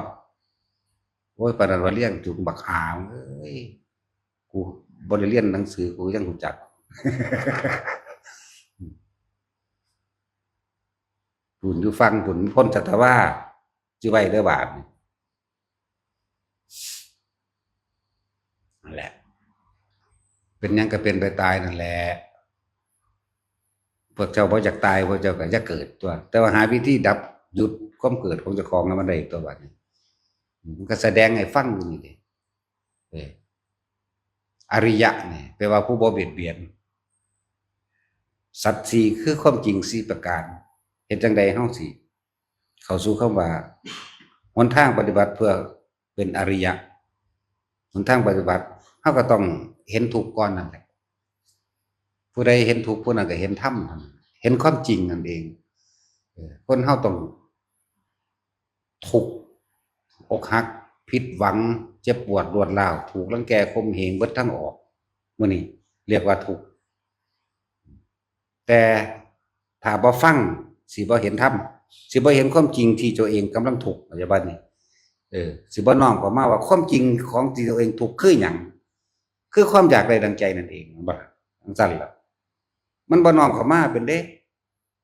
โอ้ย ปานนั้นว่าเรียนจุกบักหามเอ้ย กูบ่ได้เรียนหนังสือ กูยังรู้จัก บุญอยู่ฟังบุญพ้นสัตวา จิไว้เด้อบาดนี่ นั่นแหละ เป็นหยังก็เป็นไปตายนั่นแหละ พวกเจ้าบ่อยากตาย พวกเจ้าก็อย่าเกิดตัว แต่ว่าหาวิธีดับ หยุดความเกิดของเจ้าของให้มันได้ตัวบาดนี้ มันก็แสดงให้ฟังอยู่นี่เด้ เออ อริยะนี่แปลว่าผู้บ่เบียดเบียน สัจสี่คือความจริงสี่ประการ เฮ็ดจั่งใดเฮาสิเข้าสู่คำว่า หนทางปฏิบัติเพื่อเป็นอริยะ หนทางปฏิบัติ เฮาก็ต้องเห็นทุกข์ก่อนนั่นแหละ ผู้ใดเห็นทุกข์ ผู้นั้นก็เห็นธรรมนั่น เห็นความจริงนั่นเอง เออ คนเฮาต้องทุกข์ อกหัก ผิดหวัง เจ็บปวดรวดร้าว ถูกรังแกข่มเหง เบิดทางออก มื้อนี้เรียกว่าทุกข์ แต่ถ้าบ่ฟัง สิบ่เห็นธรรม สิบ่เห็นความจริงที่ตัวเองกำลังทุกข์ ปัจจุบันนี้ เออ สิบ่น้อมเข้ามาว่าความจริงของที่ตัวเองทุกข์คือหยัง คือความอยากได้ดังใจนั่นเอง แม่นบ่ล่ะ? จั่งซั้นล่ะ มันบ่น้อมเข้ามาเป็นเด้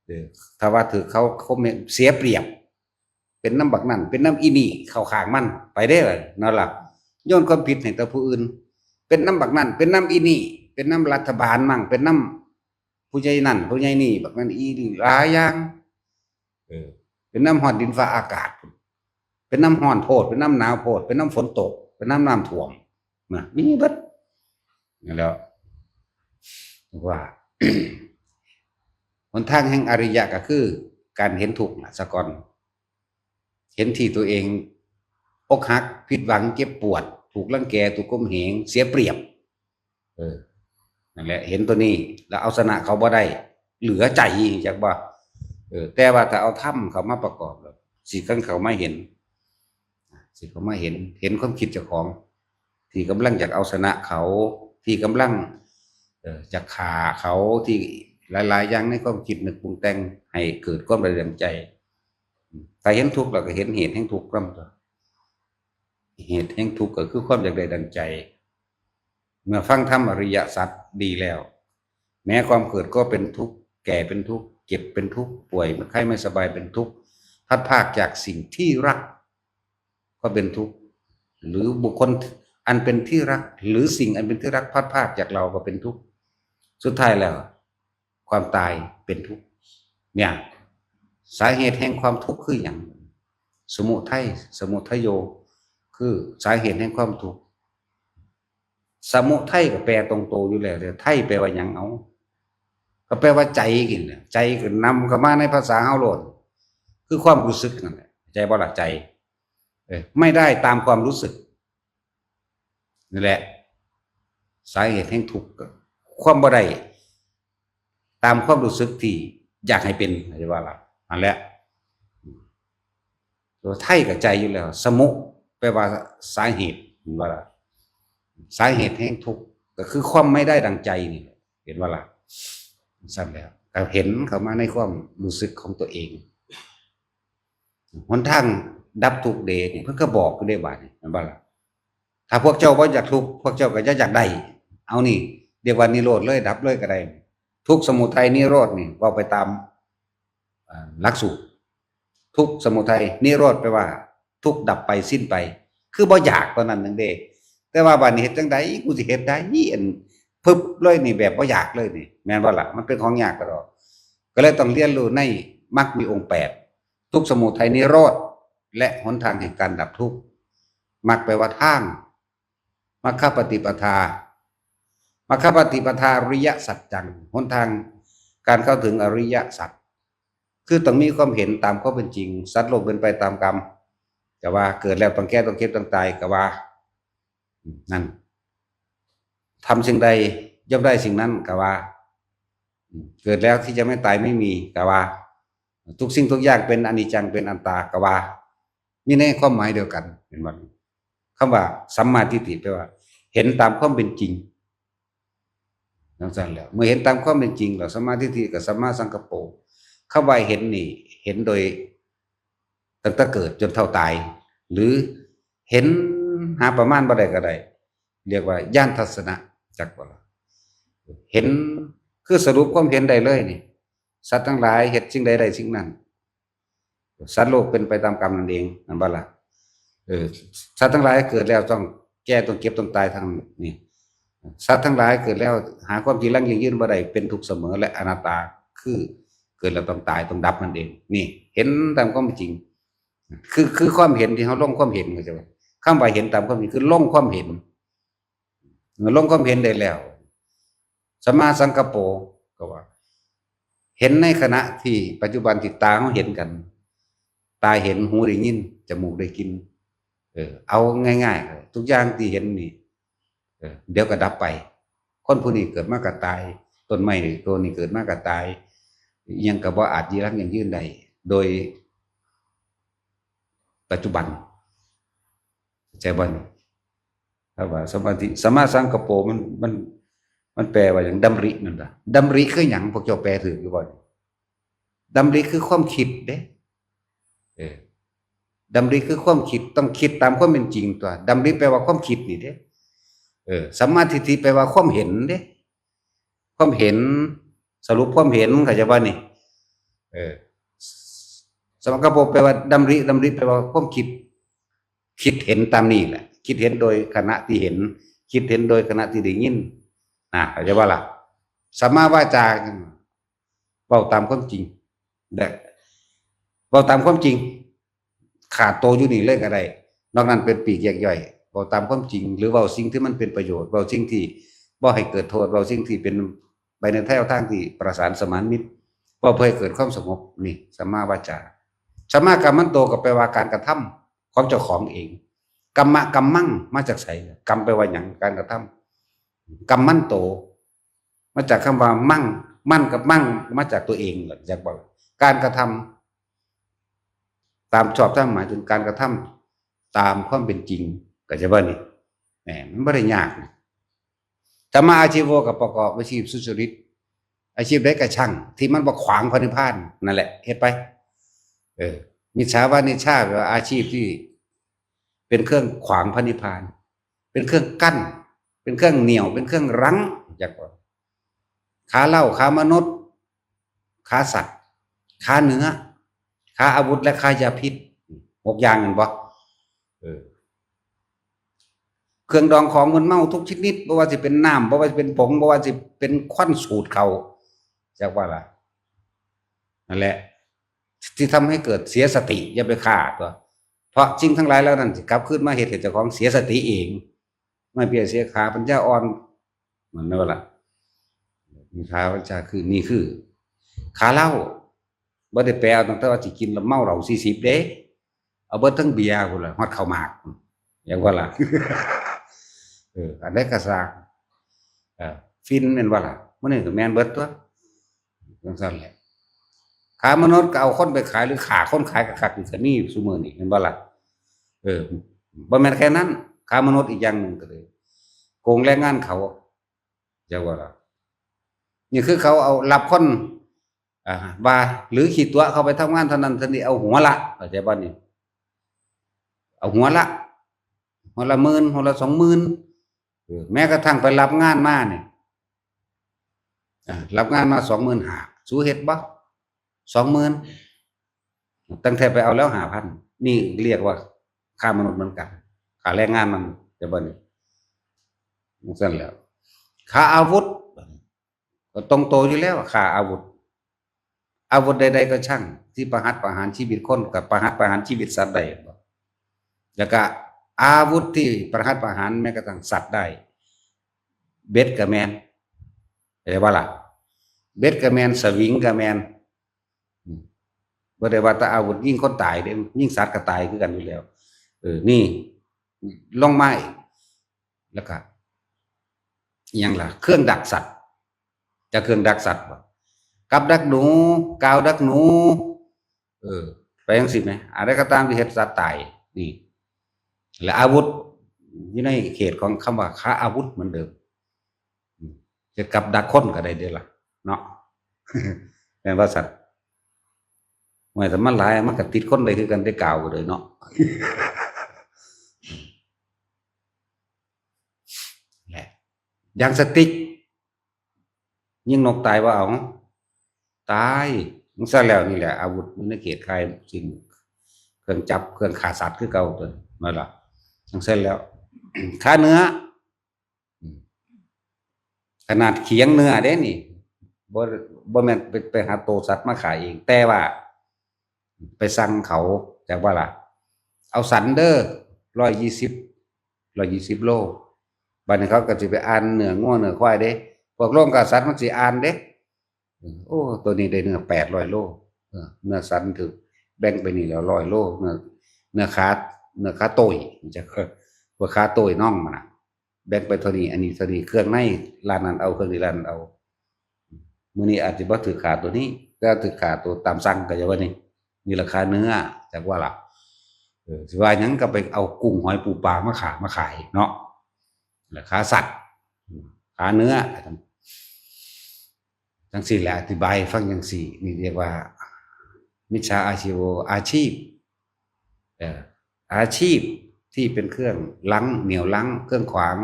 เออ ถ้าว่าถืกเขาข่มเหง เสียเปรียบ เป็นนำบักนั่น เป็นนำอีนี่ เข้าข้างมัน ไปเด้อ นั่นล่ะ โยนความผิดให้แต่ผู้อื่น เป็นนำบักนั่น เป็นนำอีนี่ เป็นนำรัฐบาลมั่ง เป็นนำผู้ใหญ่นั่น ผู้ใหญ่นี่ บักนั่นอีนี่ หลายอย่าง เออ เป็นนำฮอดดินฟ้าอากาศ เป็นนำฮ้อนโพด เป็นนำหนาวโพด เป็นนำฝนตก เป็นนำน้ำท่วม นะ มีเบิด นั่นแหล้ว ว่า หนทางแห่งอริยะก็คือการเห็นทุกข์น่ะ ซะก่อน เห็นที่ตัวเองอกหัก ผิดหวัง เจ็บปวด ถูกรังแก ถูกข่มเหง เสียเปรียบ เออ นั่นแหละ เห็นตัวนี้ แล้วเอาชนะเขาบ่ได้ เหลือใจ จักบ่ เออ แต่ว่าถ้าเอาธรรมเข้ามาประกอบแล้ว สิคันเข้ามาเห็น สิเข้ามาเห็น เห็นความคิดเจ้าของ ที่กำลังอยากเอาชนะเขา ที่กำลัง เอ่อ จะฆ่าเขา ที่หลายๆอย่างในความคิดนึกปรุงแต่ง ให้เกิดความระเดืองใจ ถ้าเห็นทุกข์ เราก็เห็นเหตุแห่งทุกข์นำตัว เหตุแห่งทุกข์ก็คือความอยากได้ดังใจ เมื่อฟังธรรมอริยสัจดีแล้ว แม้ความเกิดก็เป็นทุกข์ แก่เป็นทุกข์ เจ็บเป็นทุกข์ ป่วยไข้ไม่สบายเป็นทุกข์ พลัดพรากจากสิ่งที่รัก ก็เป็นทุกข์ หรือบุคคลอันเป็นที่รัก หรือสิ่งอันเป็นที่รักพลัดพรากจากเราก็เป็นทุกข์ สุดท้ายแล้ว ความตายเป็นทุกข์ เนี่ย สาเหตุแห่งความทุกข์คือหยัง สมุทัย สมุทัยโย คือสาเหตุแห่งความทุกข์ สมุทัยก็แปลตรงตัวอยู่แล้ว แต่ไทยแปลว่าหยัง เอา ก็แปลว่าใจนี่แหละ ใจก็นำเข้ามาในภาษาเฮาโลด คือความรู้สึกนั่นแหละ เข้าใจบ่ล่ะ ใจ เออ ไม่ได้ตามความรู้สึก นั่นแหละ สาเหตุแห่งทุกข์ก็ความบ่ได้ตามความรู้สึกที่อยากให้เป็น เข้าใจบ่ล่ะ นั่นแหละ ตัวไทยก็ใจอยู่แล้ว สมุ แปลว่าสาเหตุ เห็นบ่ล่ะ สาเหตุแห่งทุกข์ก็คือความไม่ได้ดังใจนี่แหละ เห็นบ่ล่ะ ซั่นแล้ว ก็เห็นเข้ามาในความรู้สึกของตัวเอง หนทางดับทุกข์เด้นี่ เพิ่นก็บอกอยู่เด้ บาดนี้ เห็นบ่ล่ะ ถ้าพวกเจ้าบ่อยากทุกข์ พวกเจ้าก็อย่าอยากได้ เอานี่ เรียกว่านิโรธเลย ดับเลยก็ได้ ทุกข์ สมุทัย นิโรธนี่ เว้าไปตาม อ่า หลักสูตร ทุกข์ สมุทัย นิโรธ แปลว่า ทุกข์ดับไป สิ้นไป คือบ่อยากเท่านั้นหนึ่งเด้ แต่ว่าบาดนี้เฮ็ดจั่งใด กูสิเฮ็ดได้ อัน พึบเลยนี่ แบบบ่อยากเลยนี่ แม่นบ่ล่ะ มันเป็นของยากกะดอก ก็เลยต้องเรียนรู้ในมรรคมีองค์แปด ทุกข์ สมุทัย นิโรธ และหนทางแห่งการดับทุกข์ มรรคแปลว่าทาง มัคคปฏิปทา มัคคปฏิปทา อริยสัจจัง หนทางการเข้าถึงอริยสัจ คือต้องมีความเห็นตามความเป็นจริง สัตว์โลกเป็นไปตามกรรม ก็ว่าเกิดแล้วต้องแก่ ต้องเจ็บ ต้องตาย ก็ว่า นั่น ทำสิ่งใดย่อมได้สิ่งนั้น ก็ว่า เกิดแล้วที่จะไม่ตายไม่มี ก็ว่า ทุกสิ่งทุกอย่างเป็นอนิจจัง เป็นอนัตตา ก็ว่า มีในความหมายเดียวกัน เห็นบ่ คำว่าสัมมาทิฏฐิแปลว่า เห็นตามความเป็นจริง จั่งซั้นแหละ เมื่อเห็นตามความเป็นจริงแล้ว สัมมาทิฏฐิกับสัมมาสังกัปโป คำว่าเห็นนี่ เห็นโดย ตั้งแต่เกิดจนเฒ่าตาย หรือเห็นหาประมาณบ่ได้ก็ได้ เรียกว่าญาณทัศนะ จักบ่ล่ะ เห็น คือสรุปความเห็นได้เลยนี่ สัตว์ทั้งหลายเฮ็ดสิ่งใดได้สิ่งนั้น สัตว์โลกเป็นไปตามกรรมนั่นเอง นั่นบ่ล่ะ เออ สัตว์ทั้งหลายเกิดแล้วต้องแก่ต้องเจ็บต้องตายทั้งนี้ สัตว์ทั้งหลายเกิดแล้วหาความจีรังยั่งยืนบ่ได้ เป็นทุกข์เสมอและอนัตตา คือเกิดแล้วต้องตายต้องดับนั่นเอง นี่ เห็นตามความจริง คือ คือความเห็นที่เขาลงความเห็น เข้าใจบ่ คำว่าเห็นตามความจริงคือลงความเห็น ลงความเห็นได้แล้ว สัมมาสังกัปโป ก็ว่า เห็นในขณะที่ปัจจุบันที่ตาเขาเห็นกัน ตาเห็น หูได้ยิน จมูกได้กลิ่น เออ เอาง่ายๆ ทุกอย่างที่เห็นนี่ เออ เดี๋ยวก็ดับไป คนผู้นี้เกิดมาก็ตาย ต้นไม้ตัวนี้เกิดมาก็ตาย อิหยังก็บ่อาจจีรังยั่งยืนได้ โดยปัจจุบัน เข้าใจบ่นี่ ถ้าว่าสมาธิ สัมมาสังกัปโป มัน มัน มันแปลว่าหยัง ดำรินั่นล่ะ ดำริคือหยัง พวกเจ้าแปลถูกอยู่บ่นี่ ดำริคือความคิดเด้ เออ ดำริคือความคิด ต้องคิดตามความเป็นจริงตัว ดำริแปลว่าความคิดนี่เด้ เออ สัมมาทิฏฐิแปลว่าความเห็นเด้ ความเห็น สรุปความเห็น เข้าใจบ่นี่ เออ สัมมาสังกัปโป แปลว่าดำริ ดำริแปลว่าความคิด คิดเห็นตามนี่แหละ คิดเห็นโดยขณะที่เห็น คิดเห็นโดยขณะที่ได้ยิน นะ เข้าใจบ่ล่ะ สัมมาวาจา เว้าตามความจริง และ เว้าตามความจริง ขาดโตอยู่นี่เลยก็ได้ นอกนั้นเป็นปลีกแยกย่อย เว้าตามความจริง หรือเว้าสิ่งที่มันเป็นประโยชน์ เว้าสิ่งที่บ่ให้เกิดโทษ เว้าสิ่งที่เป็นไปในแนวทางที่ประสานสมานมิตร เว้าเพื่อให้เกิดความสงบ นี่ สัมมาวาจา สัมมากัมมันโต ก็แปลว่าการกระทำของเจ้าของเอง กัมมะ กัมมัง มาจากไส กัมแปลว่าหยัง การกระทำ กัมมันโต มาจากคำว่ามัง มันกับมัง มาจากตัวเองแหละ จักบ่ การกระทำตามชอบธรรม หมายถึงการกระทำตามความเป็นจริง เข้าใจบ่นี่ แหม มันบ่ได้ยากนี่ สัมมาอาชีโว ก็ประกอบอาชีพสุจริต อาชีพใดก็ช่าง ที่มันบ่ขวางพระนิพพาน นั่นแหละ เฮ็ดไป เออ มิจฉาวานิจฉา แปลว่าอาชีพที่เป็นเครื่องขวางพระนิพพาน เป็นเครื่องกั้น เป็นเครื่องเหนี่ยว เป็นเครื่องรั้ง จักว่า ขาเหล้า ขามนุษย์ ขาสัตว์ ขาเนื้อ ขาอาวุธ และขายาพิษ หกอย่างนั่นบ่ เออ เครื่องดองของมึนเมาทุกชนิด บ่ว่าสิเป็นน้ำ บ่ว่าสิเป็นผง บ่ว่าสิเป็นควันสูดเข้า จักว่าล่ะ นั่นแหละ ที่ทำให้เกิดเสียสติ อย่าไปฆ่าตัว เพราะสิ่งทั้งหลายเหล่านั้นสิกลับคืนมาเฮ็ดให้เจ้าของเสียสติเอง ไม่เพียรเสียขาปัญญาอ่อน มันนั่นล่ะ มีขาปัญญาคือ นี่คือ ขาเหล้า บ่ได้แปลเอาตั้งแต่ว่าสิกินแล้วเมาเหล้าสี่สิบเด้ เอาเบิดทั้งเบียร์พุ้นล่ะ ฮอดข้าวหมาก จักว่าล่ะ เออ อันใดก็ซ่าง เออ ฝิ่นแม่นบ่ล่ะ มื้อนี้ก็แม่นเบิดตัว จังซั่นแหละ ขามนุษย์ก็เอาคนไปขาย หรือฆ่าคนขายคักๆ นี่ก็มีซุมื้อนี้ แม่นบ่ล่ะ เออ บ่แม่นแค่นั้น ขามนุษย์อีกอย่างหนึ่งก็เลย โกงแรงงานเขา จักว่าล่ะ นี่คือเขาเอารับคน อ่า ว่า หรือขี้ตั๋วเขาไปทำงานเท่านั้นเท่านี้ เอาหัวละ เข้าใจบ่นี่ เอาหัวละ หัวละหมื่น หัวละสองหมื่น เออ แม้กระทั่งไปรับงานมาเนี่ย อ่า รับงานมาสองหมื่นห้า สูเฮ็ดบ่ สองหมื่น ตั้งแต่ไปเอาแล้วห้าพัน นี่เรียกว่าค้ามนุษย์เหมือนกัน ค้าแรงงานมัน แต่บ่นี่ จังซั่นแหล้ว ค้าอาวุธ ก็ตรงโตอยู่แล้ว ค้าอาวุธ อาวุธใดๆก็ช่าง ที่ประหัตประหารชีวิตคน กับประหัตประหารชีวิตสัตว์ได้บ่ แล้วก็อาวุธที่ประหัตประหารแม้กระทั่งสัตว์ได้ เบ็ดก็แม่น เข้าใจบ่ล่ะ เบ็ดก็แม่น สวิงก็แม่น อืม บ่ได้ว่าแต่อาวุธยิงคนตายเด้ ยิงสัตว์ก็ตายคือกันอยู่แล้ว เออ นี่ ลงมาอีก แล้วก็ อิหยังล่ะ เครื่องดักสัตว์ จะเครื่องดักสัตว์บ่ กับดักหนู กาวดักหนู เออ ไปจังซี่แหม อะไรก็ตามที่เฮ็ดสัตว์ตาย นี่ และอาวุธ อยู่ในเขตของคำว่าค้าอาวุธเหมือนเดิม อืม เฮ็ดกับดักคนก็ได้เด้ล่ะ เนาะ แม่นว่าซั่น ว่าแต่มันหลายมันก็ติดคนได้คือกันได้กล่าวเลยเนาะ แหละ ยางสติ๊ก ยิงนกตายว่าเอา ตาย มันซะแล้วนี่แหละ อาวุธมันในเขตคายสิ่งเครื่องจับเครื่องฆ่าสัตว์คือเก่าตัวนั่นล่ะทั้งเส้นแล้ว ฆ่าเนื้อ ขนาดเขียงเนื้อเด้นี่บ่บ่แม่นไปไปหาโตสัตว์มาขายเอง แต่ว่า ไปสั่งเขาจากว่าล่ะ เอาสันเด้อร้อยยี่สิบร้อยยี่สิบโลบัดนี้เขาก็สิไปอ่านเนื้องัวเนื้อควายเด้พวกโรงฆ่าสัตว์มันสิอ่านเด้ โอ้ตัวนี้ได้เนื้อแปดร้อยโลเออเนื้อสันถือแบ่งไปนี่แล้วร้อยโลเนื้อเนื้อขาเนื้อขาโต้ยจะเออว่าขาโต้ยน่องมันน่ะแบ่งไปเท่านี้อันนี้เท่านี้เครื่องในร้านนั้นเอาเครื่องนี้ร้านนั้นเอามื้อนี้อาจจะบ่ถือขาตัวนี้แต่ถือขาตัวตามสั่งก็จะว่านี่นี่ราคาเนื้อจากว่าล่ะเออสิว่าหยังก็ไปเอากุ้งหอยปูปลามาขามาขายเนาะราคาสัตว์ขาเนื้อ จังสี่แหละอธิบายฟังจังสี่นี่เรียกว่ามิจฉาอาชีโวอาชีพเอ่ออาชีพที่เป็นเครื่องลังเหนี่ยวลังเครื่องขวาง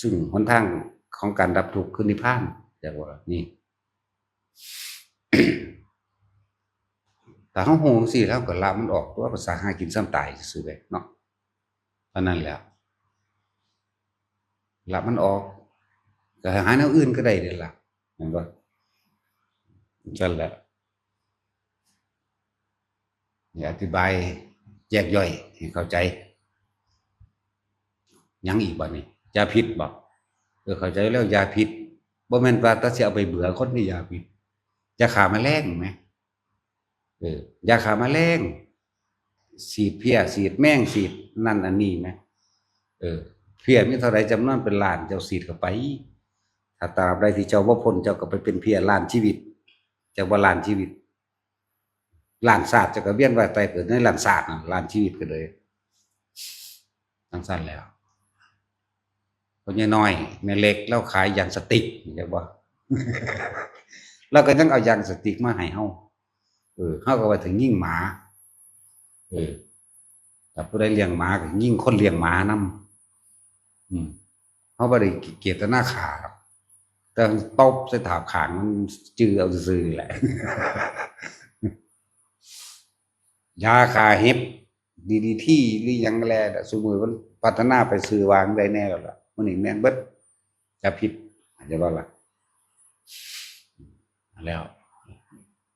ซึ่งหนทางของการดับทุกข์คือนิพพานเรียกว่านี่แต่เขาโหงสี่แล้วก็ละมันออกตัวภาษาหากินซ้ำตายซื่อเลยเนาะเท่านั้นแหละละมันออกก็หาแนวอื่นก็ได้เด้ล่ะเห็นปะจั่นแหละนี่อธิบายแยกย่อยให้เข้าใจยังอีกบ่นี่ยาพิษบ่เออเข้าใจแล้วยาพิษบ่แม่นว่าแต่สิเอาไปเบื่อคนนี่ยาพิษยาฆ่าแมลงไหมเออยาฆ่าแมลงฉีดเพี้ยฉีดแมงฉีดนั่นอันนี้ไหมเออเพี้ยมีเท่าไรจำนวนเป็นล้านเจ้าฉีดเข้าไป ถ้าตราบใดที่เจ้าบ่พ้นเจ้าก็ไปเป็นเพียล้านชีวิตเจ้าบ่ล้านชีวิตล้านชาติเจ้าก็เวียนว่ายตายเกิดในล้านชาตินั่นล้านชีวิตก็เลยทั้งสั้นแล้วคนยายน้อยแม่เล็กเล่าขายยางสติ๊กเห็นบ่เราก็ยังเอายางสติ๊กมาให้เฮาเออเฮาก็ว่าถึงยิงหมาเออถ้าผู้ใดเลี้ยงหมาก็ยิงคนเลี้ยงหมานำอืม เขาบ่ได้เจตนาฆ่าหรอกแต่ตบใส่ถาบขางมันจือเอาซื่อแหละยาฆ่าเห็บดีดีที่หรือยังแลสมมติมันพัฒนาไปซื้อวางได้แน่แล้วล่ะมันนี่แม่งเบิดจะผิดอาจจะว่าล่ะแล้ว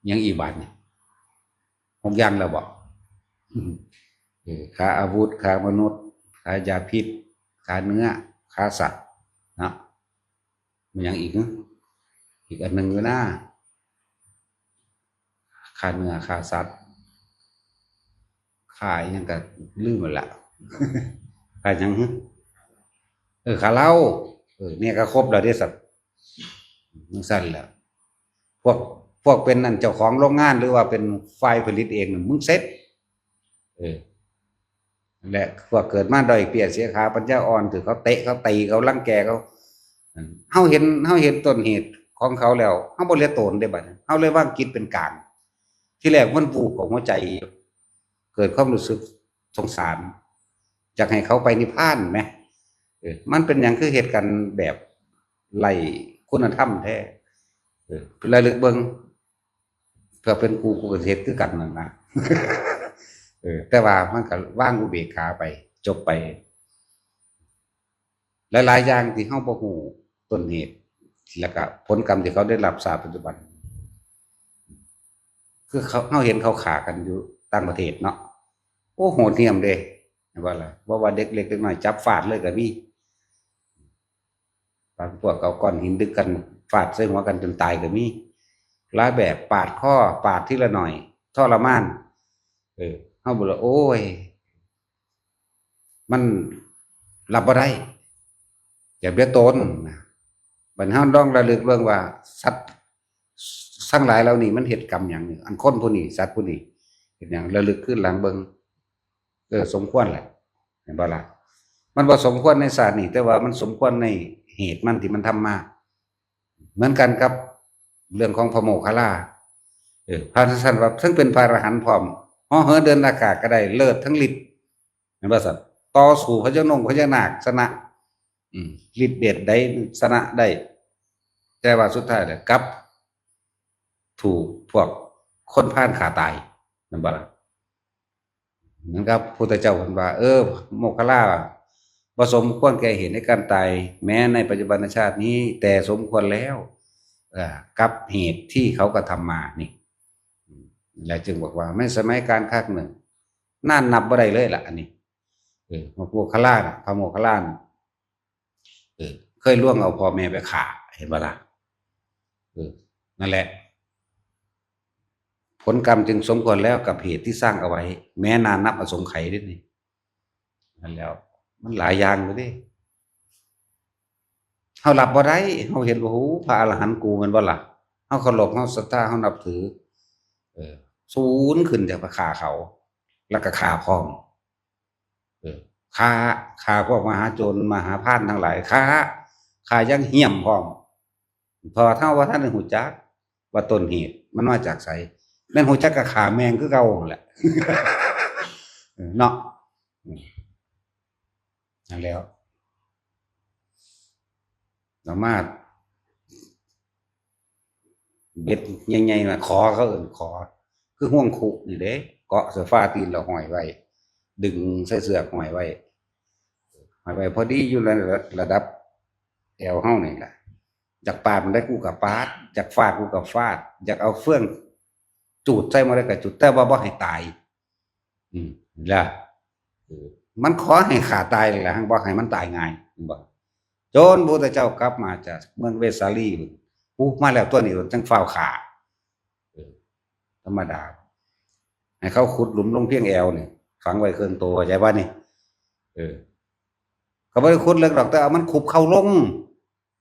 ยังอีกบาทนี่หกอย่างแล้วบอกเออฆ่าอาวุธฆ่ามนุษย์ฆ่ายาพิษฆ่าเนื้อฆ่าสัตว์นะมันยังอีกนะอีกอันหนึ่งอยู่นะฆ่าเนื้อฆ่าสัตว์ฆ่ายังก็ลืมหมดละฆ่ายังเออฆ่าเล่าเออเนี่ยก็ครบแล้วเด้สัตว์มันสั้นแล้วพวกพวกเป็นนั่นเจ้าของโรงงานหรือว่าเป็นฝ่ายผลิตเองมึงเสร็จเออ และพวกเกิดมาด้อยเปี้ยเสียขาปัญญาอ่อนถือเขาเตะเขาตีเขารังแกเขาเฮาเห็นเฮาเห็นต้นเหตุของเขาแล้วเฮาบ่เหลือโตนได้บัดนี้เฮาเลยวางจิตเป็นกลางที่แรกมันบูบของหัวใจเกิดความรู้สึกสงสารอยากให้เขาไปนิพพานไหมเออมันเป็นอย่างคือเหตุการณ์แบบไร้คุณธรรมแท้เออระลึกเบิ่ง เพื่อเป็นกูกูก็เฮ็ดคือกันนั่นนะเออแต่ว่ามันก็วางอุเบกขาไปจบไปหลายๆอย่างที่เฮาบ่ฮู้ต้นเหตุแล้วก็ผลกรรมที่เขาได้รับชาติปัจจุบัน คือเขาเฮาเห็นเขาฆ่ากันอยู่ต่างประเทศเนาะโอ้โหดเหี้ยมเด้เห็นบ่ล่ะบ่ว่าเด็กเล็กเด็กน้อยจับฟาดเลยก็มี บางพวกเอาก้อนหินดึกกันฟาดใส่หัวกันจนตายก็มีหลายแบบปาดคอปาดทีละหน่อยทรมานเออเฮาบอกว่าโอ้ยมันรับบ่ได้อย่าเบียดตนนะบัดเฮาลองระลึกเบิ่งว่าสัตว์ทั้งหลายเหล่านี้มันเฮ็ดกรรมหยังอันคนผู้นี้สัตว์ผู้นี้เฮ็ดหยังระลึกคืนหลังเบิ่งเออสมควรแหละเห็นบ่ล่ะมันบ่สมควรในชาตินี้แต่ว่ามันสมควรในเหตุมันที่มันทำมา เหมือนกันครับเรื่องของพระโมคคัลลา เออ พระท่านว่าทั้งเป็นพระอรหันต์พร้อม เหาะเหินเดินอากาศก็ได้ เลิศทั้งฤทธิ์ เห็นบ่ซั่น ต่อสู้พญานงพญานาคชนะ อืม ฤทธิ์เดชใดชนะได้ แต่ว่าสุดท้ายแล้วกลับ ถูกพวกคนพาลฆ่าตาย แม่นบ่ล่ะ เหมือนกับพุทธเจ้าเพิ่นว่า เออ โมคคัลลา บ่สมควรแก่เหตุในการตาย แม้ในปัจจุบันชาตินี้ แต่สมควรแล้ว เอ่อ กับเหตุที่เขากระทำมานี่ แล้วจึงบอกว่า ในสมัยกาลครั้งหนึ่ง นานนับบ่ได้เลยล่ะ อันนี้ เออ โมคคัลลาน่ะ พระโมคคัลลาน่ะ เออ เคยล่วงเอาพ่อแม่ไปฆ่า เห็นบ่ล่ะ เออ นั่นแหละ ผลกรรมจึงสมควรแล้วกับเหตุที่สร้างเอาไว้ แม้นานนับอสงไขยด้วยนี่ นั่นแล้ว มันหลายอย่างเลยเด้ เฮารับบ่ได้ เฮาเห็นว่า โอ้ พระอรหันต์กู แม่นบ่ล่ะ เฮาเคารพ เฮาศรัทธา เฮานับถือ เออ สูนขึ้นจากไปฆ่าเขา แล้วก็ฆ่าพร้อม เออ ฆ่า ฆ่าพวกมหาโจร มหาพาลทั้งหลาย ฆ่า ฆ่าอย่างเหี้ยมพร้อม เพราะว่าเฮาบ่ทันได้รู้จักว่าต้นเหตุมันมาจากไส แม่นรู้จักก็ฆ่าแม่งคือเก่าหั่นแหละ เออ เนาะ อืม นั่นแล้ว สามารถ เบ็ดใหญ่ๆน่ะ ขอ เขาเอิ้นขอ คือห่วงคุนี่เด้ เกาะใส่ฝาตีนแล้วห้อยไว้ ดึงใส่เสื้อห้อยไว้ ห้อยไว้พอดีอยู่ระ ระดับแอวเฮานี่ล่ะ อยากปาดมันได้กูก็ปาด อยากฟาดกูก็ฟาด อยากเอาเฟืองจูดใส่มันได้ก็จูด แต่ว่าบ่ให้ตาย อืม ล่ะ เออ มันขอให้ฆ่าตายนี่แหละ บ่ให้มันตายง่าย เห็นบ่ จนพระพุทธเจ้ากลับมาจากเมืองเวสาลี อู้ มาแล้วตัวนี้ จั่งฟ้าวฆ่า เออ ธรรมดา ให้เขาขุดหลุมลงเพียงแอวนี่ ฝังไว้เครื่องโต เข้าใจบ่นี่ เออ ก็บ่ได้ขุดเลิกดอก แต่เอามันคุบเข้าลง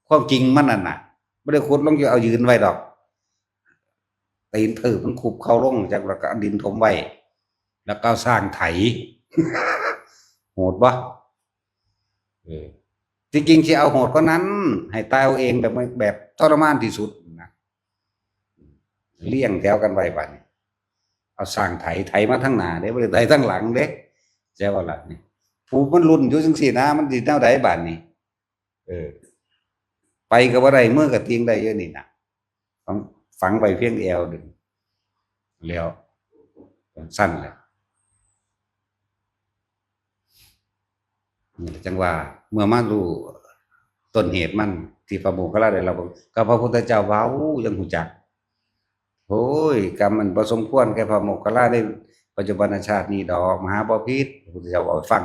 ความจริงมันนั่นน่ะ บ่ได้ขุดลงจะเอายืนไว้ดอก ตีนถืบมันคุบเข้าลง จักแล้วก็เอาดินถมไว้ แล้วก็เอาช้างไถ โหดบ่ เออ จริงๆสิเอาโหดกว่านั้น ให้ตายเอาเองแบบ แบบทรมานที่สุดนะ เรียงแถวกันไว้บัดนี้ เอาช้างไถ ไถมาทางหน้าเด้ บ่ได้ไถทางหลังเด้ ใช่บ่ล่ะนี่ ผู้มันลุ้นอยู่จั่งซี้นะ มันสิแนวใดบัดนี้ เออ ไปก็บ่ได้ มือก็ติ่งได้อยู่นี่นะ ฝัง ฝังไปเพียงแอวเดียว แล้ว สั้นแหละ นี่แหละจั่งว่า เมื่อมารู้ต้นเหตุมัน ที่พระโมคคัลลาได้รับ ก็พระพุทธเจ้าเว้ายังรู้จัก โอ้ย กรรมมันบ่สมควรแก่พระโมคคัลลาในปัจจุบันชาตินี้ดอก มหาบ่พิตร พระพุทธเจ้าเว้าให้ฟัง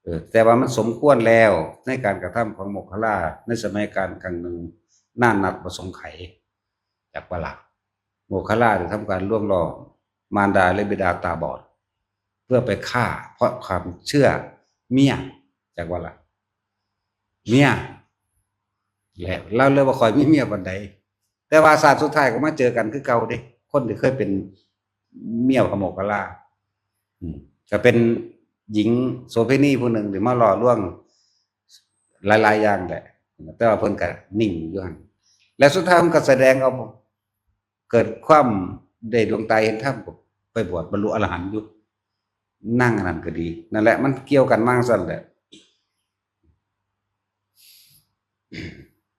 เออ แต่ว่ามันสมควรแล้วในการกระทำของโมคคัลลาในสมัยกาลครั้งหนึ่ง นานนับอสงไขย จักบ่ล่ะ โมคคัลลาได้ทำการลวงหลอกมารดาและบิดาตาบอด เพื่อไปฆ่าเพราะความเชื่อเมีย จักบ่ล่ะ เมีย และลาวเลยบ่ค่อยมีเมียปานใด แต่ว่าชาติสุดท้ายก็มาเจอกันคือเก่าเด้ คนที่เคยเป็นเมียพระโมคคัลลา อืม ก็เป็นหญิงโสเภณีผู้หนึ่งที่มาหล่อลวงหลายๆอย่างแหละ แต่ว่าเพิ่นก็นิ่งอยู่หั่น และสุดท้ายมันก็แสดงเอา เกิดความได้ดวงตาเห็นธรรม ก็ไปบวชบรรลุอรหันต์อยู่ นางอันนั้นก็ดี นั่นแหละ มันเกี่ยวกันมาจั่งซั่นแหละ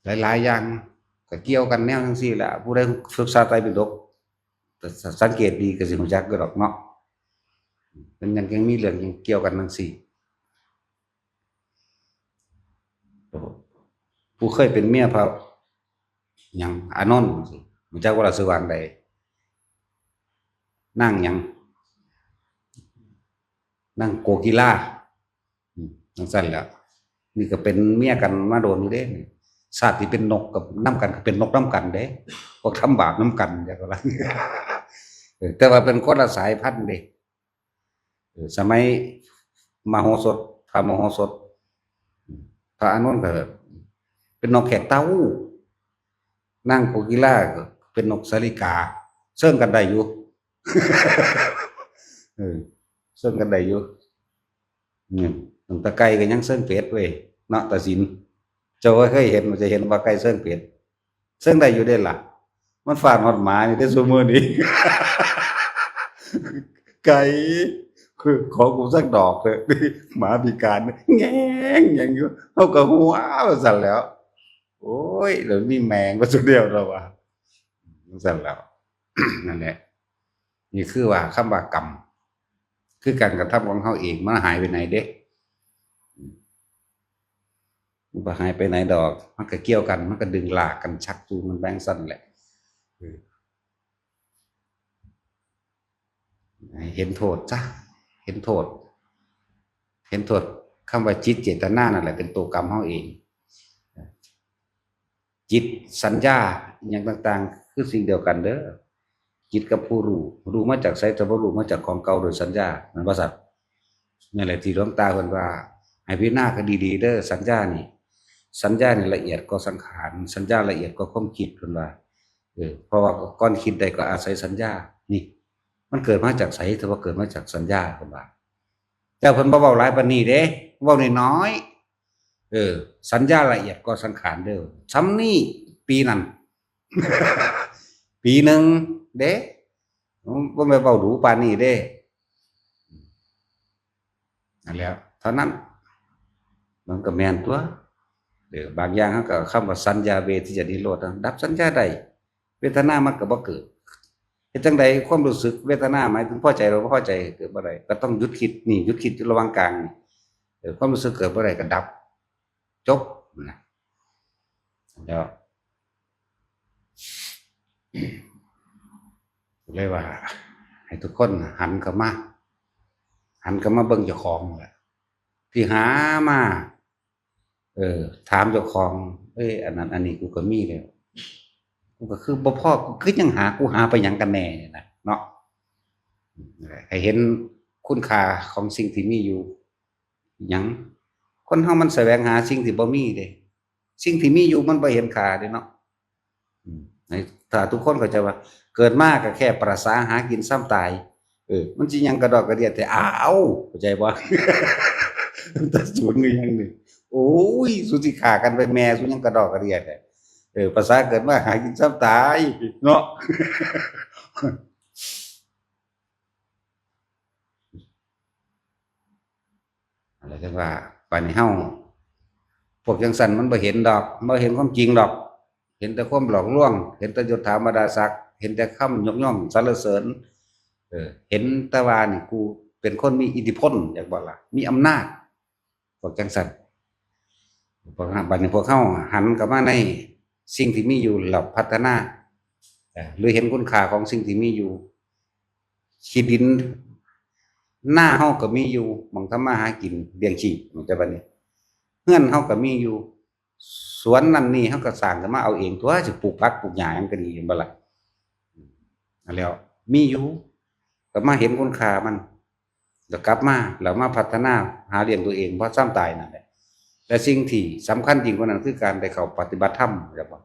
หลายๆอย่างก็เกี่ยวกันแนวจั่งซี้แหละ ผู้ใดศึกษาไตรปิฎก แต่สังเกตดีก็สิรู้จักอยู่ดอกเนาะ มันยัง ยังมีเรื่องยังเกี่ยวกันจั่งซี้ ผู้เคยเป็นเมียพระหยัง อานนท์ รู้จักบ่ล่ะ ชื่อว่าจั่งใด นางหยัง นางโกกีลา อืม จั่งซั่นแหละ นี่ก็เป็นเมียกันมาโดนอยู่เด้ ชาติที่เป็นนกกับนำกันก็เป็นนกนำกันเด้ พวกทำบาปนำกัน จั่งว่า เออ แต่ว่าเป็นคนละสายพันธุ์เด้ เออ สมัยมโหสถ พระมโหสถ พระอานนท์ก็เป็นนกแขกเต้า นางโกกีลาก็เป็นนกสาลิกา เซิ่งกันได้อยู่ เออ เซิ่งกันได้อยู่ อืม ตั้งแต่ไก่ก็ยังเซิ่งเป็ดเว้ย เนาะ ตาสิน เจ้าก็เคยเห็น มันจะเห็นว่าไก่เซิ่งเป็ด เซิ่งได้อยู่เด้ล่ะ มันฟาดฮอดหมานี่เด้ซุมื้อนี้ ไก่ คือขอกูสักดอกเถอะ หมาพิการ แงงแงงอยู่ เฮาก็หัวว่าซั่นแหล้ว โอ้ย แล้วมีแมงว่าซุแนวแล้ววะ ว่าซั่นแหล้ว นั่นแหละ นี่คือว่าคำว่ากรรม คือการกระทำของเฮาเอง มันหายไปไหนเด้ มันบ่หายไปไหนดอก มันก็เกี่ยวกัน มันก็ดึงลากกันชักจูงกันไปจั่งซั้นแหละ เออ ให้เห็นโทษซะ เห็นโทษ เห็นโทษ คำว่าจิตเจตนานั่นแหละ เป็นตัวกรรมเฮาเอง จิต สัญญา อิหยังต่างๆ คือสิ่งเดียวกันเด้อ จิตกับผู้รู้ รู้มาจากไส แต่บ่รู้มาจากของเก่าโดยสัญญา แม่นบ่ซั้น นั่นแหละที่หลวงตาเพิ่นว่า ให้พิจารณากันดีๆ เด้อ สัญญานี่ สัญญานี่ละเอียดกว่าสังขาร สัญญาละเอียดกว่าความคิด เพิ่นว่า เออ เพราะว่าก่อนคิดได้ก็อาศัยสัญญา นี่ มันเกิดมาจากไส แต่ว่าเกิดมาจากสัญญา เพิ่นว่า แต่เพิ่นบ่เว้าหลายปานนี้เด้ เว้าน้อยๆ เออ สัญญาละเอียดกว่าสังขารเด้อ ส่ำนี้ ปีนั้น ปีหนึ่งเด้ บ่แม่นเว้าดูปานนี้เด้ นั่นแหละ เท่านั้น มันก็แม่นตั๊ว เออ บางอย่างเฮาก็ คำว่าสัญญาเวทยิตานิโรธนะ ดับสัญญาได้ เวทนามันก็บ่เกิด เฮ็ดจั่งใดความรู้สึกเวทนา หมายถึงพอใจหรือบ่พอใจ เกิดบ่ได้ ก็ต้องหยุดคิด นี่ หยุดคิดอยู่ระหว่างกลางนี่ เออ ความรู้สึกเกิดบ่ได้ก็ดับ จบนะ แล้ว เลยว่า ให้ทุกคนหันเข้ามา หันเข้ามาเบิ่งเจ้าของนั่นแหละ ที่หามา เออ ถามเจ้าของ เอ้ย อันนั้นอันนี้กูก็มีแล้ว กูก็คือบ่พอ กูคือยังหา กูหาไปหยังกันแน่เนี่ยนะ เนาะ ให้เห็นคุณค่าของสิ่งที่มีอยู่ หยัง คนเฮามันแสวงหาสิ่งที่บ่มีเด้ สิ่งที่มีอยู่มันบ่เห็นค่าเด้เนาะ อืม ให้ ถ้าทุกคนเข้าใจว่า เกิดมาก็แค่ประสาหากินส่ำตาย เออ มันสิหยังกระดอกกระเดียดแท้ อ้าว เข้าใจบ่ แต่ศูนย์คือหยังนี่ โอ้ย สุสิฆ่ากันไปแม่ สุหยังกระดอกกระเดียดแท้ เออ ประสาเกิดมาหากินส่ำตาย เนาะ อะไรจั่งว่า ปานนี้เฮา พวกจั่งซั้นมันบ่เห็นดอก บ่เห็นความจริงดอก เห็นแต่ความหลอกลวง เห็นแต่ยศถาบรรดาศักดิ์ เห็นแต่คำยกย่องสรรเสริญ เออ เห็นแต่ว่านี่กูเป็นคนมีอิทธิพล อยากบอกล่ะ มีอำนาจ พวกจั่งซั้น พวก บัดนี้พวกเฮาหันกลับมาในสิ่งที่มีอยู่ แล้วพัฒนา เอ่อ หรือเห็นคุณค่าของสิ่งที่มีอยู่ ขี้ดิน นาเฮาก็มีอยู่ หม่องทำมาหากินเลี้ยงชีพ เข้าใจบ่นี่ เฮือนเฮาก็มีอยู่ สวนนั่นนี่เฮาก็สร้างขึ้นมาเอาเองตั๊ว สิปลูกผักปลูกหญ้าหยังก็ดี เห็นบ่ล่ะ อันแล้ว มีอยู่ ก็มาเห็นคุณค่ามัน แล้วกลับมา แล้วมาพัฒนาหาเลี้ยงตัวเอง เพราะส่ำตายนั่นแหละ และสิ่งที่สำคัญยิ่งกว่านั้นคือการได้เข้าปฏิบัติธรรม ครับผม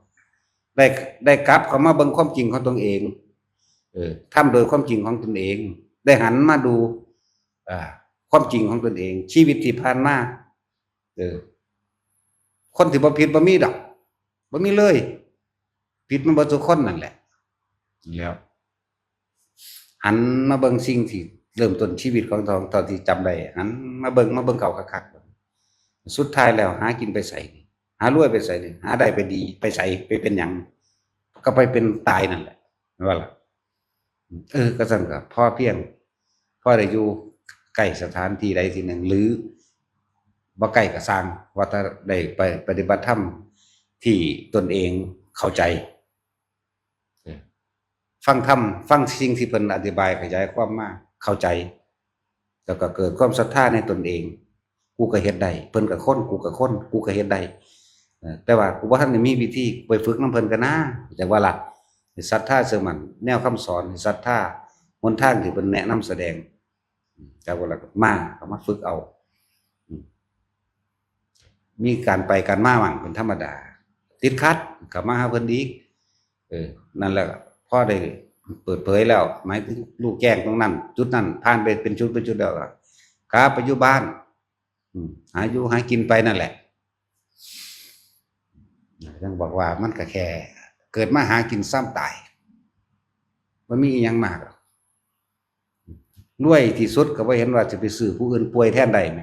ได้ ได้กลับเข้ามาเบิ่งความจริงของตนเอง เออ ทำโดยความจริงของตนเอง ได้หันมาดู อ่า ความจริงของตนเอง ชีวิตที่ผ่านมา เออ คนที่บ่ผิดบ่มีดอก บ่มีเลย ผิดมันเบิดทุกคนนั่นแหละ แล้ว หันมาเบิ่งสิ่งที่เริ่มต้นชีวิตของตน ตอนที่จำได้ หันมาเบิ่ง มาเบิ่งเขาคักๆ สุดท้ายแล้วหากินไปไสนี่ หารวยไปไสนี่ หาได้ไปดีไปไส ไปเป็นหยัง ก็ไปเป็นตายนั่นแหละ แม่นบ่ล่ะ เออ ก็ซั่นก็พอเพียง พอได้อยู่ใกล้สถานที่ใดที่หนึ่ง หรือบ่ใกล้ก็ซ่าง ว่าถ้าได้ไปปฏิบัติธรรมที่ตนเองเข้าใจ เออ ฟังธรรม ฟังสิ่งที่เพิ่นอธิบายขยายความมา เข้าใจ แล้วก็เกิดความศรัทธาในตนเอง กูก็เฮ็ดได้ เพิ่นก็คน กูก็คน กูก็เฮ็ดได้ เออ แต่ว่ากูบ่ทันได้มีวิธี ไปฝึกนำเพิ่นก็นะ จั่งว่าล่ะ ให้ศรัทธาเชื่อมั่น แนวคำสอน ให้ศรัทธาหนทางที่เพิ่นแนะนำแสดง จั่งว่าล่ะ มา ก็มาฝึกเอา อืม มีการไปการมาบ้างเป็นธรรมดา ติดขัด ก็มาหาเพิ่นอีก เออ นั่นแหละ พอได้เปิดเผยแล้ว หมายถึงรู้แจ้งตรงนั้น จุดนั้น ผ่านไปเป็นจุดเป็นจุดแล้วก็กลับไปอยู่บ้าน อืม หาอยู่หากินไปนั่นแหละ ยังบอกว่ามันก็แค่เกิดมาหากินส่ำตาย มันมีอีหยังมากหรอก รวยที่สุดก็บ่เห็นว่าจะไปซื้อผู้อื่นป่วยแทนได้ไหม